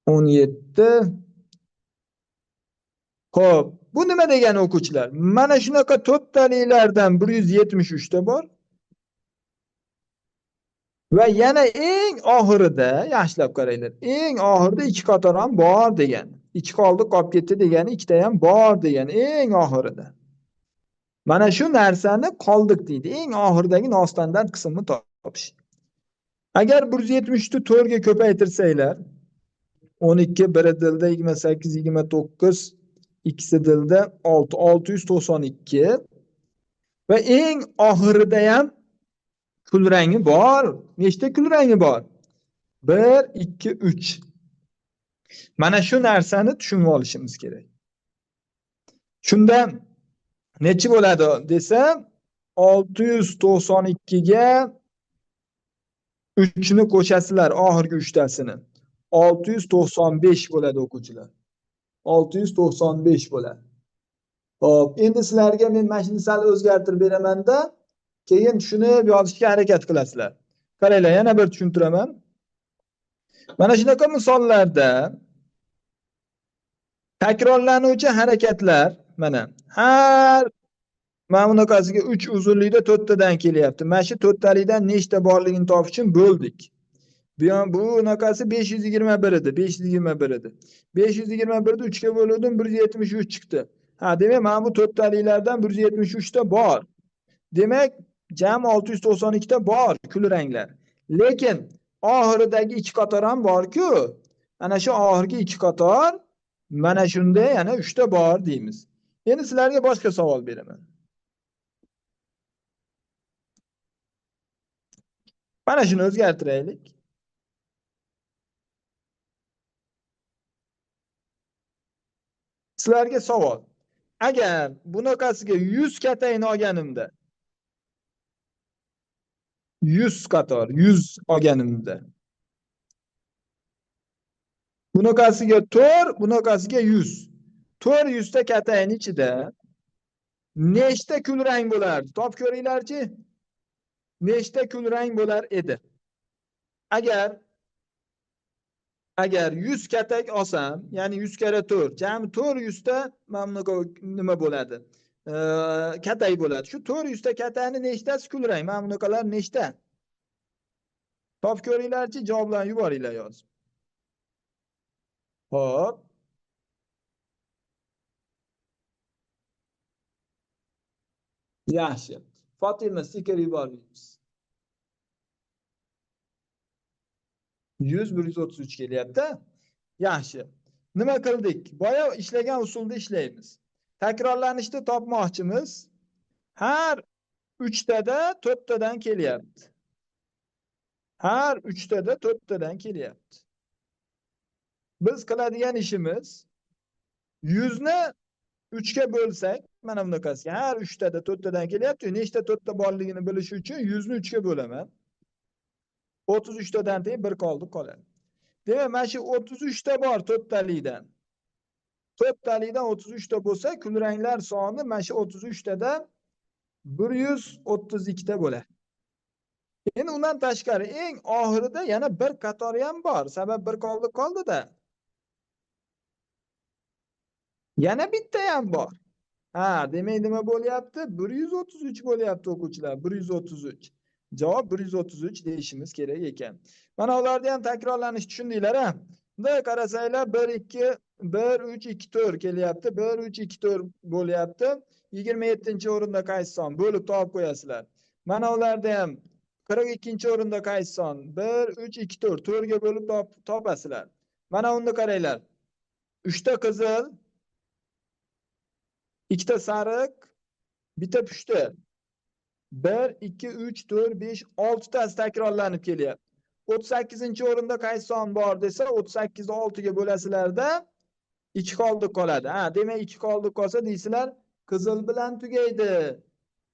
17. Xo'p, bu nima degani o'quvchilar? Mana shunaqa 4 taliklardan 173 ta bor. Va yana eng oxirida, yaxshilab qaranglar, eng oxirida 2 qator ham bor degani. 2 qoldi, qolib ketdi degani, 2ta ham bor degani eng oxirida. Mana shu narsani qoldiq deydi. Eng oxiridagi nostandart qismni topish. Agar 173 ni 4 ga ko'paytirsanglar, 12 biri dilda 28, 29, ikkisi dilda 6, 692 va eng oxirida ham kulrangi bor. Nechta kulrangi bor? 1, 2, 3. Mana shu narsani tushunib olishimiz kerak. Shunda nechi bo'ladi desa, 692 ga 3 ni qo'shasizlar, oxirgi 3 tasini. 695 bo'ladi o'quvchilar. 695 bo'ladi. Xo'p, endi sizlarga men mana shuni sal o'zgartirib beraman-da, keyin tushunib yozishga harakat qilasizlar. Qaranglar, yana bir tushuntiraman. Mana shunaqa misollarda takrorlanuvchi harakatlar mana har mana bunaqasiga 3 uzunlikda 4 tadan kelyapti. Mana shu 4 talikdan nechta borligini topish uchun bo'ldik. Bu ham bu bunaqasi 521 edi, 521 edi. 521 ni 3 ga bo'ldim, 173 chiqdi. Ha, demak, mana bu 4 taliklardan 173 ta bor. Demak, jami 692 ta bor kulranglar. Lekin oxiridagi 2 qator ham bor-ku. Ana shu oxirgi 2 qator mana shunda yana 3 ta bor deymiz. Endi sizlarga boshqa savol beraman. Mana shuni o'zgartiraylik. Sizlarga savol. Agar bunaqasiga 100 katayni olganimda, 100 qator, 100 olganimda, bunaqasiga 4, bunaqasiga 100. 400 ta katayni ichida nechta kulrang bo'lardi? Top ko'ringlarchi. Nechta kulrang bo'lar edi? Agar 100 katak olsam, ya'ni 100 karra 4, jami 400 ta mana bunaqa nima bo'ladi? Katak bo'ladi. Shu 400 ta katakni nechtasi kulrang? Mana bunaqalar nechta? Top ko'ringlarchi, javoblarni yuboringlar yozib. Xo'p. Yaxshi. Fatima stiker yubormaymiz. 100 133 kelyapti. Yaxshi. Nima qildik? Boya ishlagan usulda ishlaymiz. Takrorlanishni topmoqchimiz. Har 3 tada 4 tadan kelyapti. Har 3 tada 4 tadan kelyapti. Biz qiladigan ishimiz 100 ni 3 ga bo'lsak, mana bunaqasiga har 3 tada 4 tadan kelyapti. Nechta 4 ta borligini bilish uchun 100 ni 3 ga bo'laman. 33 tadan teng 1 qoldi qoladi. Demak, mana shu 33 ta bor 4 talikdan. 4 talikdan 33 ta bo'lsa, kulranglar soni mana shu 33 tadan 132 ta bo'ladi. Endi undan tashqari eng oxirida yana bir qatori ham bor. Sabab bir qoldi qoldi-da. Yana bitta ham bor. Ha, demak nima bo'lyapti? 133 bo'lyapti o'quvchilar. 133. Javob 133 deyishimiz kerak ekan. Mana ularda ham takrorlanish tushundinglar ha? Bunday qarasanglar 1 2 1 3 2 4 kelyapti. 1 3 2 4 bo'lyapti. 27-o'rinda qaysi son bo'lib topib qo'yasizlar. Mana ularda ham 42-o'rinda qaysi son? 1, 3, 2, 4. 4 ga bo'lib topasizlar. Mana unda qaranglar. 3 ta qizil, 2 ta sariq, 1 ta pushti. 1, 2, 3, 4, 5, 6 tasi takrorlanib kelyapti. 38-o'rinda qaysi son bor desa, 38 ni 6 ga bo'lasizlarda 2 qoldiq qoladi. Ha, demak 2 qoldiq qolsa deysizlar, qizil bilan tugaydi.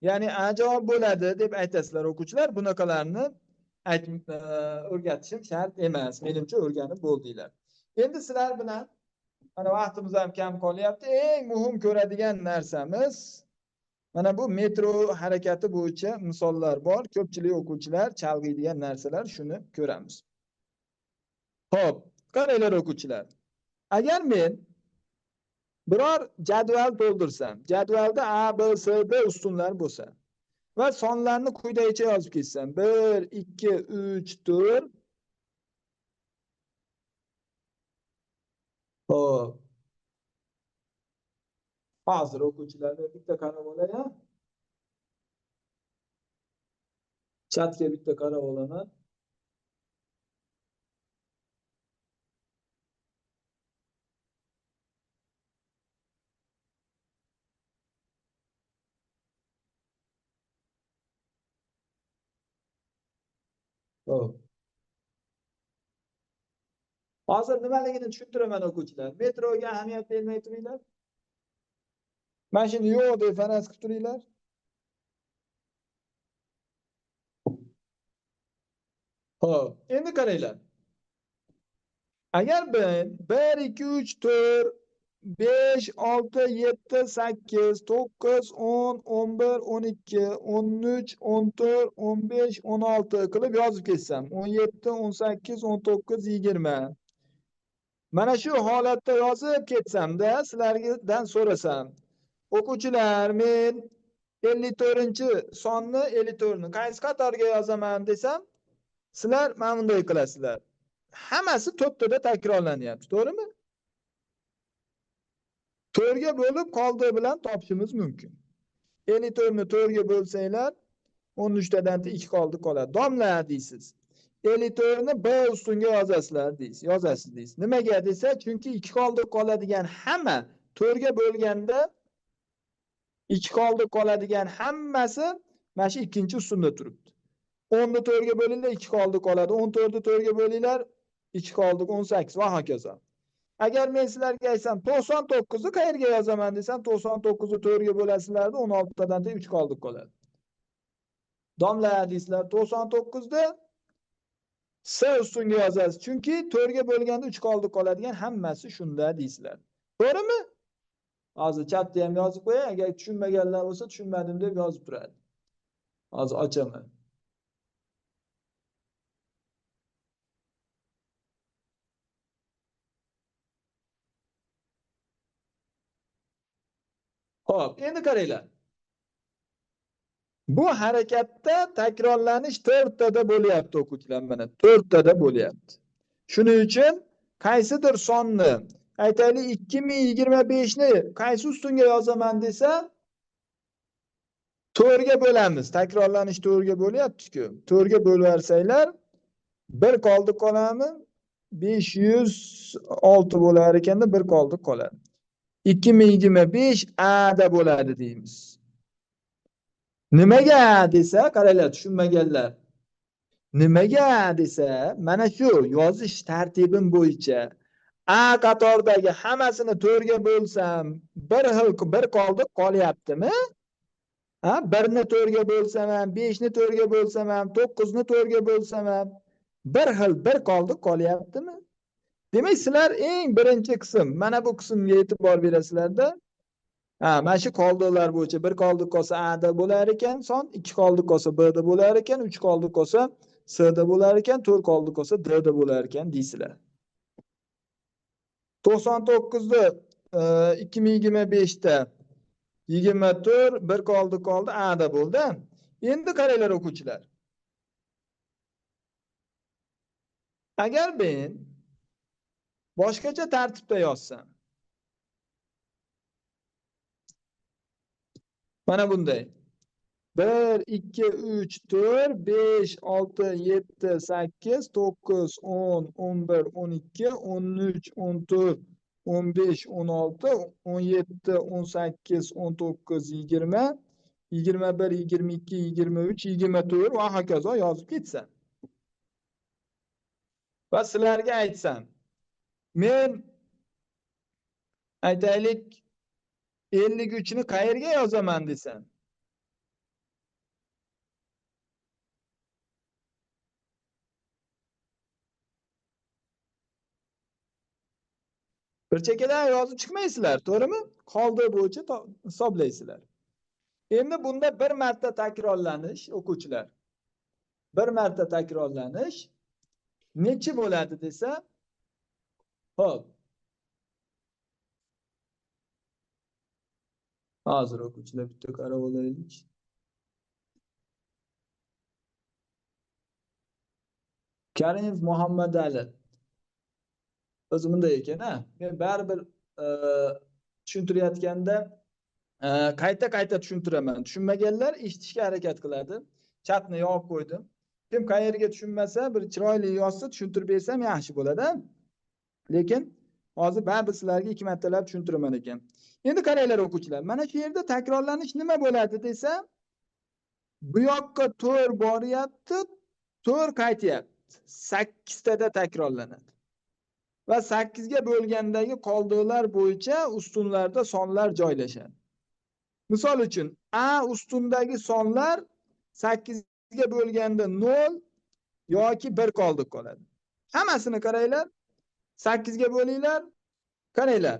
Ya'ni A javob bo'ladi deb aytasizlar o'quvchilar. Bunaqalarni o'rgatishim shart emas. Menimcha o'rganib bo'ldinglar. Endi sizlar bilan mana vaqtimiz ham kam qolyapti. Eng muhim ko'radigan narsamiz mana bu metro harakati bo'yicha misollar bor. Ko'pchilik o'quvchilar chalg'iydigan narsalar, shuni ko'ramiz. Xo'p, qaranglar o'quvchilar. Agar men biror jadval to'ldirsam, jadvalda A, B, C, D ustunlar bo'lsa va sonlarni quyidagicha yozib ketsam, 1, 2, 3, 4. Xo'p. Hozir o'quvchilar bitta qarab olay. Chatga bitta qarab olaman. Xo'p. Hozir nimaligini tushuntiraman o'quvchilar. Metroga ahamiyat bermay turinglar. Mana shuni yo'q deb faraz qilib turinglar. Xo'p, endi qaranglar. Agar ben 1, 2, 3, 4, 5, 6, 7, 8, 9, 10, 11, 12, 13, 14, 15, 16 qilib yozib ketsam, 17, 18, 19, 20. Mana shu holatda yozib ketsamda, sizlardan so'rasam, o'quvchilar, men 54-sonni 54 ni qaysi qatorga yozaman desam, sizlar mana bunday qilasizlar. Hammasi to'rttada takrorlanyapti, to'g'rimi? 4 ga bo'lib qoldig'i bilan topishimiz mumkin. 54 ni 4 ga bo'lsanglar, 13 tadan 2 qoldi qoladi. Domla deysiz. 54 ni B ustunga yozasizlar deysiz, yozasiz deysiz. Nimaga desa, chunki 2 qoldi qoladigan hamma 4 ga bo'lganda 2 qoldi qoladigan hammasi mana shu ikkinchi ustunda turibdi. 10 ni 4 ga bo'linglar, 2 qoldi qoladi. 14 ni 4 ga bo'linglar, 2 qoldi 18 va hokazo. Agar men sizlarga aytsam 99 ni qayerga yozaman desam, 99 ni 4 ga bo'lasizlarda 16 tadan 3 qoldi qoladi. Domla deysizlar, 99 ni S ustunga yozasiz. Chunki 4 ga bo'lganda 3 qoldi qoladigan hammasi shunda deysizlar. To'g'rimi? Hozir chatda ham yozib qo'yay, agar tushunmaganlar bo'lsa tushunmadim deb yozib turadi. Hozir ochaman. Xo'p, endi qaranglar. Bu harakatda takrorlanish 4 tada bo'lyapti o'quvchilar, mana 4 tada bo'lyapti. Shuning uchun qaysidir sonni, aytaylik 2025 ni qaysi ustunga yozaman desa, 4 ga bo'lamiz. Takrorlanish 4 ga bo'lyapti-ku. 4 ga bo'lvarsanglar 1 qoldi qoladimi? 506 bo'lar ekanda 1 qoldi qoladi. 2025 A da bo'ladi deymiz. Nimaga desa, qaranglar, tushunmaganlar. Nimaga desa, mana shu yozish tartibim bo'yicha A qatordagi hammasini 4 ga bo'lsam, bir xil bir qoldi qolyaptimi? Ha, 1 ni 4 ga bo'lsam ham, 5 ni 4 ga bo'lsam ham, 9 ni 4 ga bo'lsam ham, bir xil bir qoldi qolyaptimi? Demak, sizlar eng birinchi qism, mana bu qismga e'tibor berasizlarda. Ha, mana shu qoldiqlar bo'yicha bir qoldiq qolsa A da bo'lar ekan son, 2 qoldiq qolsa B da bo'lar ekan, 3 qoldiq qolsa C da bo'lar ekan, 4 qoldiq qolsa D da bo'lar ekan deysizlar. 99 ni 2025 da 24 bir qoldiq qoldi A da bo'ldi. Endi qaranglar o'quvchilar. Agar men boshqacha tartibda yozsam, mana bunday. 1, 2, 3, 4, 5, 6, 7, 8, 9, 10, 11, 12, 13, 14, 15, 16, 17, 18, 19, 20, 21, 22, 23, 24 va hokazo yozib ketsa. Va sizlarga aytsam, men aytaylik 53 ni qayerga yozaman desam, bir chekkadan yozib chiqmaysizlar, to'g'rimi? Qoldiq bo'yicha hisoblaysizlar. Endi bunda bir marta takrorlanish o'quvchilar. Bir marta takrorlanish nechi bo'ladi desa, xo'p. Hozir o'quvchilar bitta qarab olaylik. Karimov Muhammad Ali. O'zi bunday ekan, ha. Men baribir tushuntirayotganda qayta-qayta tushuntiraman. Tushunmaganlar eshitishga harakat qiladi. Chatni yopib qo'ydim. Kim qayerga tushunmasa, bir chiroyli yozsa tushuntirib bersam yaxshi bo'ladi. Lekin hozir baribir sizlarga 2 martalab tushuntiraman ekan. Endi qaranglar o'quvchilar, mana shu yerda takrorlanish nima bo'ladi desa, bu yoqqa 4 boryapti, 4 qaytyapti. 8 tada takrorlanadi. Va 8 ga bo'lgandagi qoldiqlar bo'yicha ustunlarda sonlar joylashadi. Misol uchun, A ustundagi sonlar 8 ga bo'lganda 0 yoki 1 qoldiq qoladi. Hammasini qaranglar, 8 ga bo'linglar, qaranglar.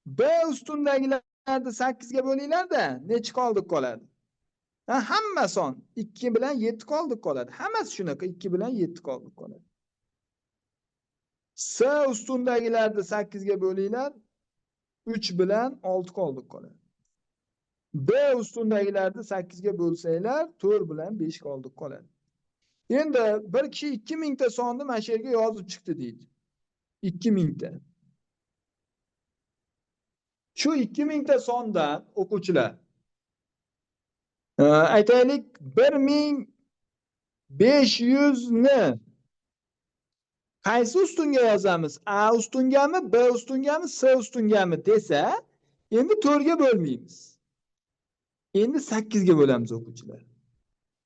B ustundagilarni 8 ga bo'linglar-da, necha qoldiq qoladi? Ha, hamma son 2 bilan 7 qoldiq qoladi. Hammasi shunaqa 2 bilan 7 qoldiq qoladi. S ustundagilarni 8 ga bo'linglar, 3 bilan 6 qoldiq qoladi. B ustundagilarni 8 ga bo'lsanglar, 4 bilan 5 qoldiq qoladi. Endi bir kishi 2000 ta sonni mana shu yerga yozib chiqdi deydi. 2000 ta. Shu 2000 ta sondan o'quvchilar, aytaylik 1500 ni qaysi ustunga yozamiz? A ustungami, B ustungami, S ustungami desa, endi 4 ga bo'lmaymiz. Endi 8 ga bo'lamiz o'quvchilar.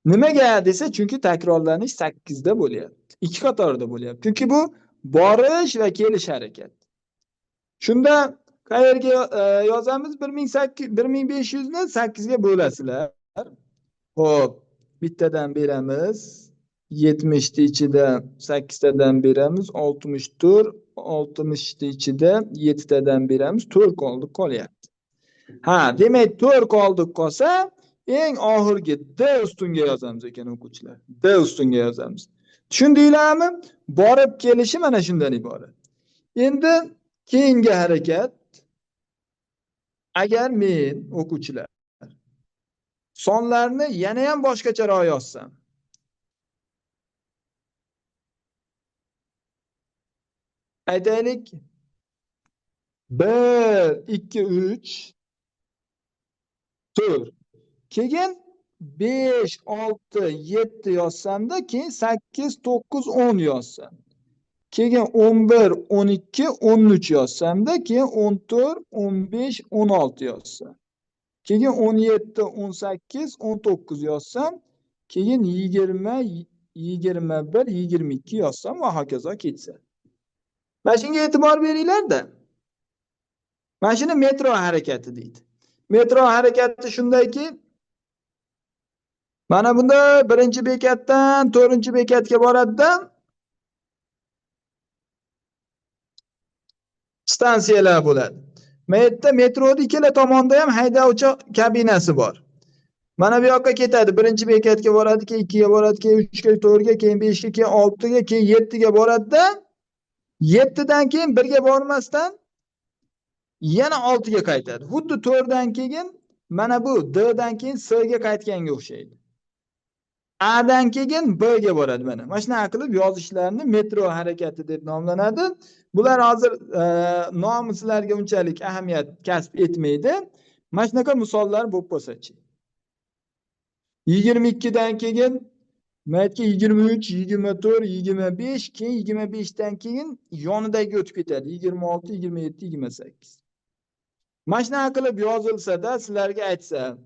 Nimaga desa, chunki takrorlanish 8 da bo'lyapti. 2 qatorda bo'lyapti. Chunki bu borish va kelish harakat. Shunda qayerga yozamiz? 1500 ni 8 ga bo'lasizlar. Xo'p, bittadan beramiz. 70 ta ichida 8 tadan beramiz, 64, 60 ta ichida 7 tadan beramiz, 4 qoldiq qolyapti. Ha, demak 4 qoldiq qolsa, eng oxirgi D ustunga yozamiz ekan o'quvchilar. D ustunga yozamiz. Tushundinglarmi? Borib kelishi mana shundan iborat. Endi keyingi harakat, agar men o'quvchilar sonlarni yana ham boshqacharoq yozsam, aytaylik 1, 2, 3, 4. Keyin 5, 6, 7 yozsamda, keyin 8, 9, 10 yozsam. Keyin 11, 12, 13 yozsamda, keyin 14, 15, 16 yozsam. Keyin 17, 18, 19 yozsam, keyin 20, 21, 22 yozsam va hokazo ketsa. Mana shunga e'tibor beringlar-da. Mana shuni metro harakati deydi. Metro harakati shundayki, mana bunda birinchi bekatdan 4-chi bekatga boradi-da, stansiyalar bo'ladi. Mana yerda metroni ikkala tomonda ham haydovchi kabinasi bor. Mana bu yoqqa ketadi, birinchi bekatga boradi, keyin 2ga boradi, keyin 3ga, 4ga, keyin 5ga, keyin 6ga, keyin 7ga boradi-da, 7dan keyin 1ga bormasdan yana 6ga qaytadi. Xuddi 4dan keyin mana bu D dan keyin S ga qaytganga o'xshaydi. A dan keyin B ga boradi mana. Mana shunaqa qilib yozishlarni metro harakati deb nomlanadi. Bular hozir nomi sizlarga unchalik ahamiyat kasb etmaydi. Mana shunaqa misollar bo'lib qolsa-chi. 22 dan keyin maytga 23, 24, 25, keyin 25 dan keyin yonidagi o'tib ketadi. 26, 27, 28. Mana shunaqa qilib yozilsa-da, sizlarga aytsa,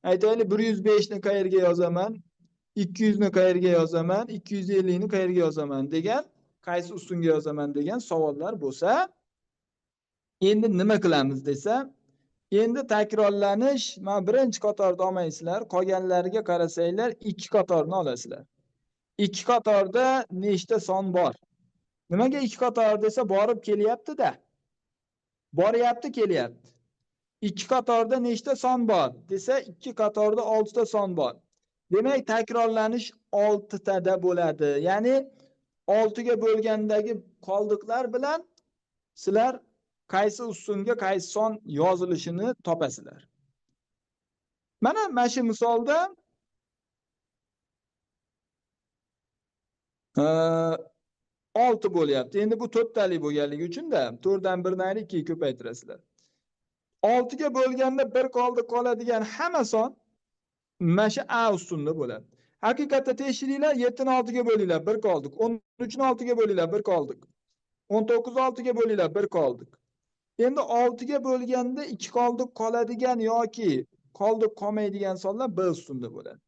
aytaylik 105 ni qayerga yozaman, 200 ni qayerga yozaman, 250 ni qayerga yozaman degan, qaysi ustunga yozaman degan savollar bo'lsa, endi nima qilamiz desa, endi takrorlanish, mana birinchi qatorda olmaysizlar, qolganlariga qarasanglar 2 qatorni olasizlar. 2 qatorda nechta son bor? Nimaga 2 qator desa, borib kelyapti-da. Boryapti, kelyapti. 2 qatorda nechta son bor desa, 2 qatorda 6 ta son bor. Demak, takrorlanish 6 tada bo'ladi. Ya'ni 6 ga bo'lgandagi qoldiqlar bilan sizlar qaysi ustunga qaysi son yozilishini topasizlar. Mana shu misolda 6 bo'lyapti. Endi bu 4 talik bo'lganligi uchun-da 4 dan 1 ni ayirib 2 ga ko'paytirasizlar. 6 ga bo'lganda 1 qoldiq qoladigan hamma son mana shu A ustunda bo'ladi. Haqiqatda tekshiringlar, 7 ni 6 ga bo'linglar, 1 qoldiq. 13 ni 6 ga bo'linglar, 1 qoldiq. 19 ni 6 ga bo'linglar, 1 qoldiq. Endi 6 ga bo'lganda 2 qoldiq qoladigan yoki qoldiq qolmaydigan sonlar B ustunda bo'ladi.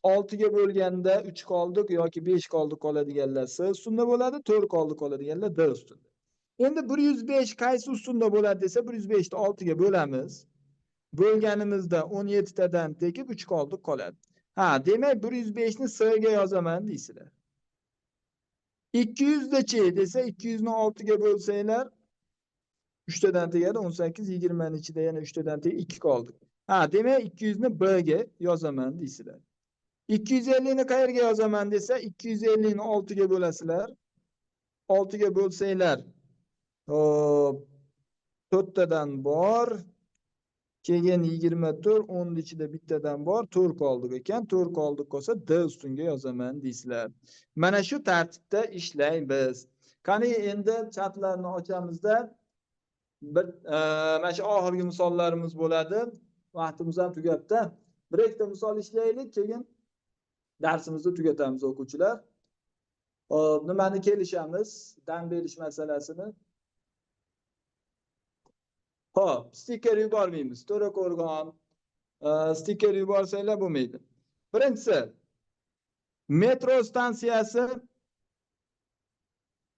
6 ga bo'lganda 3 qoldiq yoki 5 qoldiq qoladiganlar C ustunda bo'ladi, 4 qoldiq qoladiganlar D ustunda. Endi 105 qaysi ustunda bo'ladi desa, 105 ni 6 ga bo'lamiz. Bo'lganimizda 17 tadan tekib 3 qoldiq qoladi. Ha, demak 105 ni C ga yozaman deysizlar. 200 dachi desa, 200 ni 6 ga bo'lsanglar 3 tadan tegadi, 18, 20 ning ichida yana 3 tadan tegib 2 qoldi. Ha, demak 200 ni B ga yozaman deysizlar. 250 ni qayerga yozaman desa, 250 ni 6 ga bo'lasizlar. 6 ga bo'lsanglar, hop, 4 tadan bor. Keyin 24, 10 ning ichida bittadan bor, 4 qoldik ekan. 4 qoldik qolsa D ustunga yozaman deysizlar. Mana shu tartibda ishlaymiz. Qani endi chatlarni ochamizda bir mana shu oxirgi misollarimiz bo'ladi. Vaqtimiz ham tugabdi. Bir ikkita misol ishlaylik, keyin darsimizni tugatamiz o'quvchilar. Hop, nimani kelishamiz? Dam berish masalasini. Hop, stiker yubormaymiz. To'raqo'rg'on stiker yuborsanglar bo'lmaydi. Birinchisi, metro stansiyasi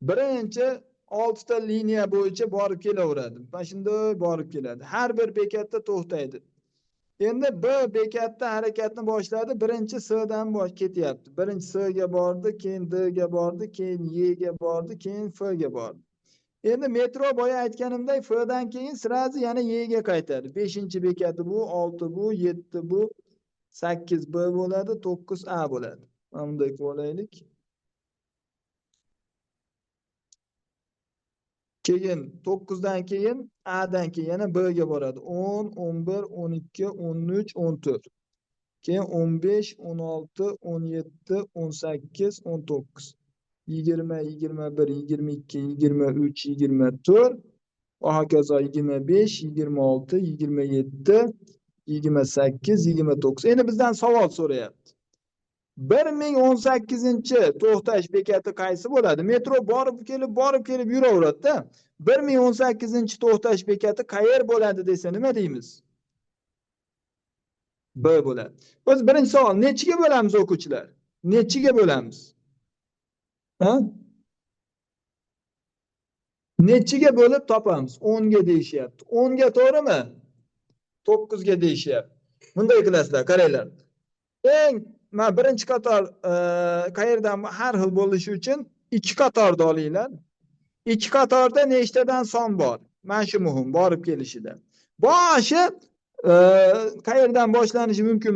birinchi 6 ta liniya bo'yicha borib kelaveradi. Mana shunday borib keladi. Har bir bekatda to'xtaydi. Endi B bekatda harakatni boshladi. Birinchi C dan ketyapti. Birinchi C ga bordi, keyin D ga bordi, keyin E ga bordi, keyin F ga bordi. Endi metro boya aytganimdek F dan keyin sirazi yana E ga qaytadi. 5-bekati bu, 6 bu, 7 bu, 8 B bo'ladi, 9 A bo'ladi. Mana bunday qilib olaylik. Keyin 9 dan keyin A dan keyin yana B ga boradi. 10, 11, 12, 13, 14. Keyin 15, 16, 17, 18, 19. 20, 21, 22, 23, 24 va hokazo 25, 26, 27, 28, 29. Endi bizdan savol so'rayapti. 1018-to'xtash bekati qaysi bo'ladi? Metro borib kelib, borib kelib yuraveradi-da. 1018-to'xtash bekati qayer bo'ladi desa nima deymiz? B bo'ladi. O'zi birinchi savol, nechiga bo'lamiz o'quvchilar? Nechiga bo'lamiz? Ha? Nechiga bo'lib topamiz? 10 ga deyishyapti. 10 ga to'g'rimi? 9 ga deyishyapti. Bunday qilasizlar, qaranglar. Eng mana birinchi qator qayerdan har xil bo'lishi uchun 2 qatorda olinglar. 2 qatorda nechtadan son bor? Mana shu muhim, borib kelishida. Boshi qayerdan boshlanishi mumkin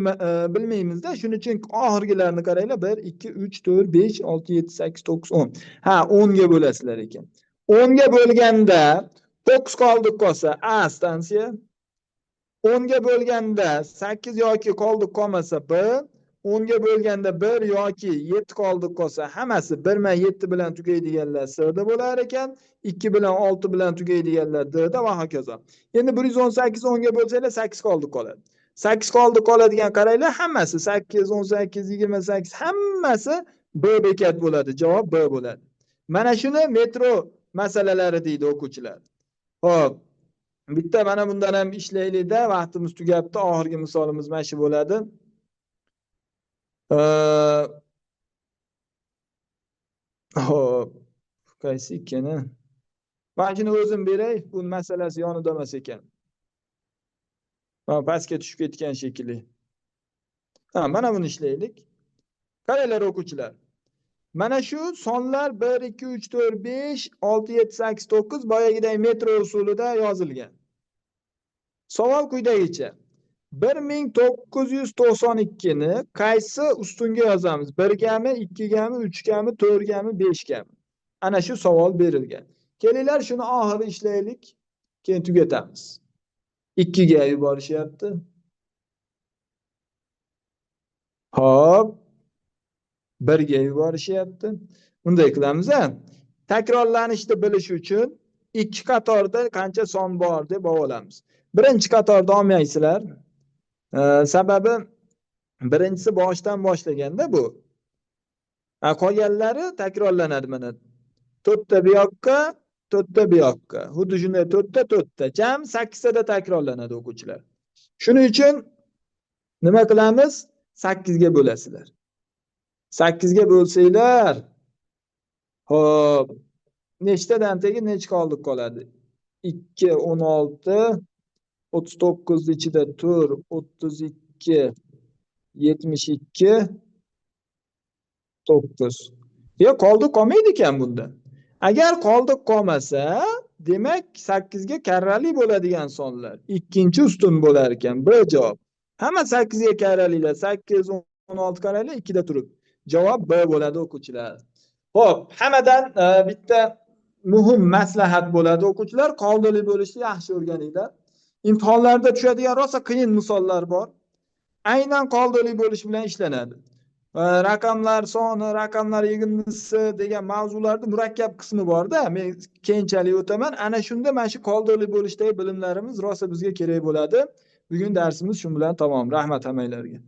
bilmaymizda. Shuning uchun oxirgilarni qaranglar. 1, 2, 3, 4, 5, 6, 7, 8, 9, 10. Ha, 10 ga bo'lasizlar ekan. 10 ga bo'lganda 9 qoldiq qolsa A stansiya. 10 ga bo'lganda 8 yoki qoldiq qolmasa B. 10 ga bo'lganda 1 yoki 7 qoldiq qolsa hammasi 1 bilan 7 bilan tugaydiganlar C da bo'lar ekan, 2 bilan 6 bilan tugaydiganlar D da va hokazo. Endi 118 10 ga bo'lsanglar 8 qoldiq qoladi. 8 qoldiq qoladigan qaranglar, hammasi 8, 18, 28 hammasi B bekat bo'ladi. Javob B bo'ladi. Mana shuni metro masalalari deydi o'quvchilar. Xo'p, bitta mana bundan ham ishlaylik-da, vaqtimiz tugabdi. Oxirgi misolimiz mana shu bo'ladi. Xo'p, qaysi ekani? Mana shuni o'zim beray, bu masalasi yonida emas ekan. Mana pastga tushib ketgan shekilli. Ha, mana buni ishlaylik. Qaranglar o'quvchilar. Mana shu sonlar 1, 2, 3, 4, 5, 6, 7, 8, 9 boyagiday metro usulida yozilgan. Savol quyidagicha. 1992 ni qaysi ustunga yozamiz? 1 gami, 2 gami, 3 gami, 4 gami, 5 gami? Ana shu savol berilgan. Kelinglar shuni oxiri ishlaylik, keyin tugatamiz. 2 ga yuborishyapti. Xo'p. 1 ga yuborishyapti. Bunday qilamiz a. Takrorlanishni bilish uchun 2 qatorda qancha son bor deb olamiz. Birinchi qatorda olmaysizlar. Sababi birinchisi boshdan boshlaganda bu. Qolganlari takrorlanadi mana. 4 ta bu yoqqa, 4 ta bu yoqqa. Xuddi shunday 4 ta 4 ta. Jam 8 tada takrorlanadi o'quvchilar. Shuning uchun nima qilamiz? 8 ga bo'lasizlar. 8 ga bo'lsanglar, xo'p, nechtadan tegi necha qoldiq qoladi? 2, 16, 39 ichida 4, 32, 72, 9. Yo'q, qoldiq qolmaydi ekan bunda. Agar qoldiq qolmasa, demak 8 ga karrali bo'ladigan sonlar ikkinchi ustun bo'lar ekan. B javob. Hamma 8 ga karralilar 8, 16 qaranglar, 2 da turib. Javob B bo'ladi o'quvchilar. Xo'p, hammadan bitta muhim maslahat bo'ladi o'quvchilar, qoidali bo'lishni yaxshi o'rganinglar. Imtihonlarda tushadigan rosa qiyin misollar bor. Aynan qoidali bo'lish bilan ishlanadi. Raqamlar soni, raqamlar yig'indisi degan mavzularda murakkab qismi bor-da, men keyinchalik o'taman. Ana shunda mana shu qoidali bo'lishdagi bilimlarimiz rosa bizga kerak bo'ladi. Bugun darsimiz shu bilan tamom. Rahmat hammanglarga.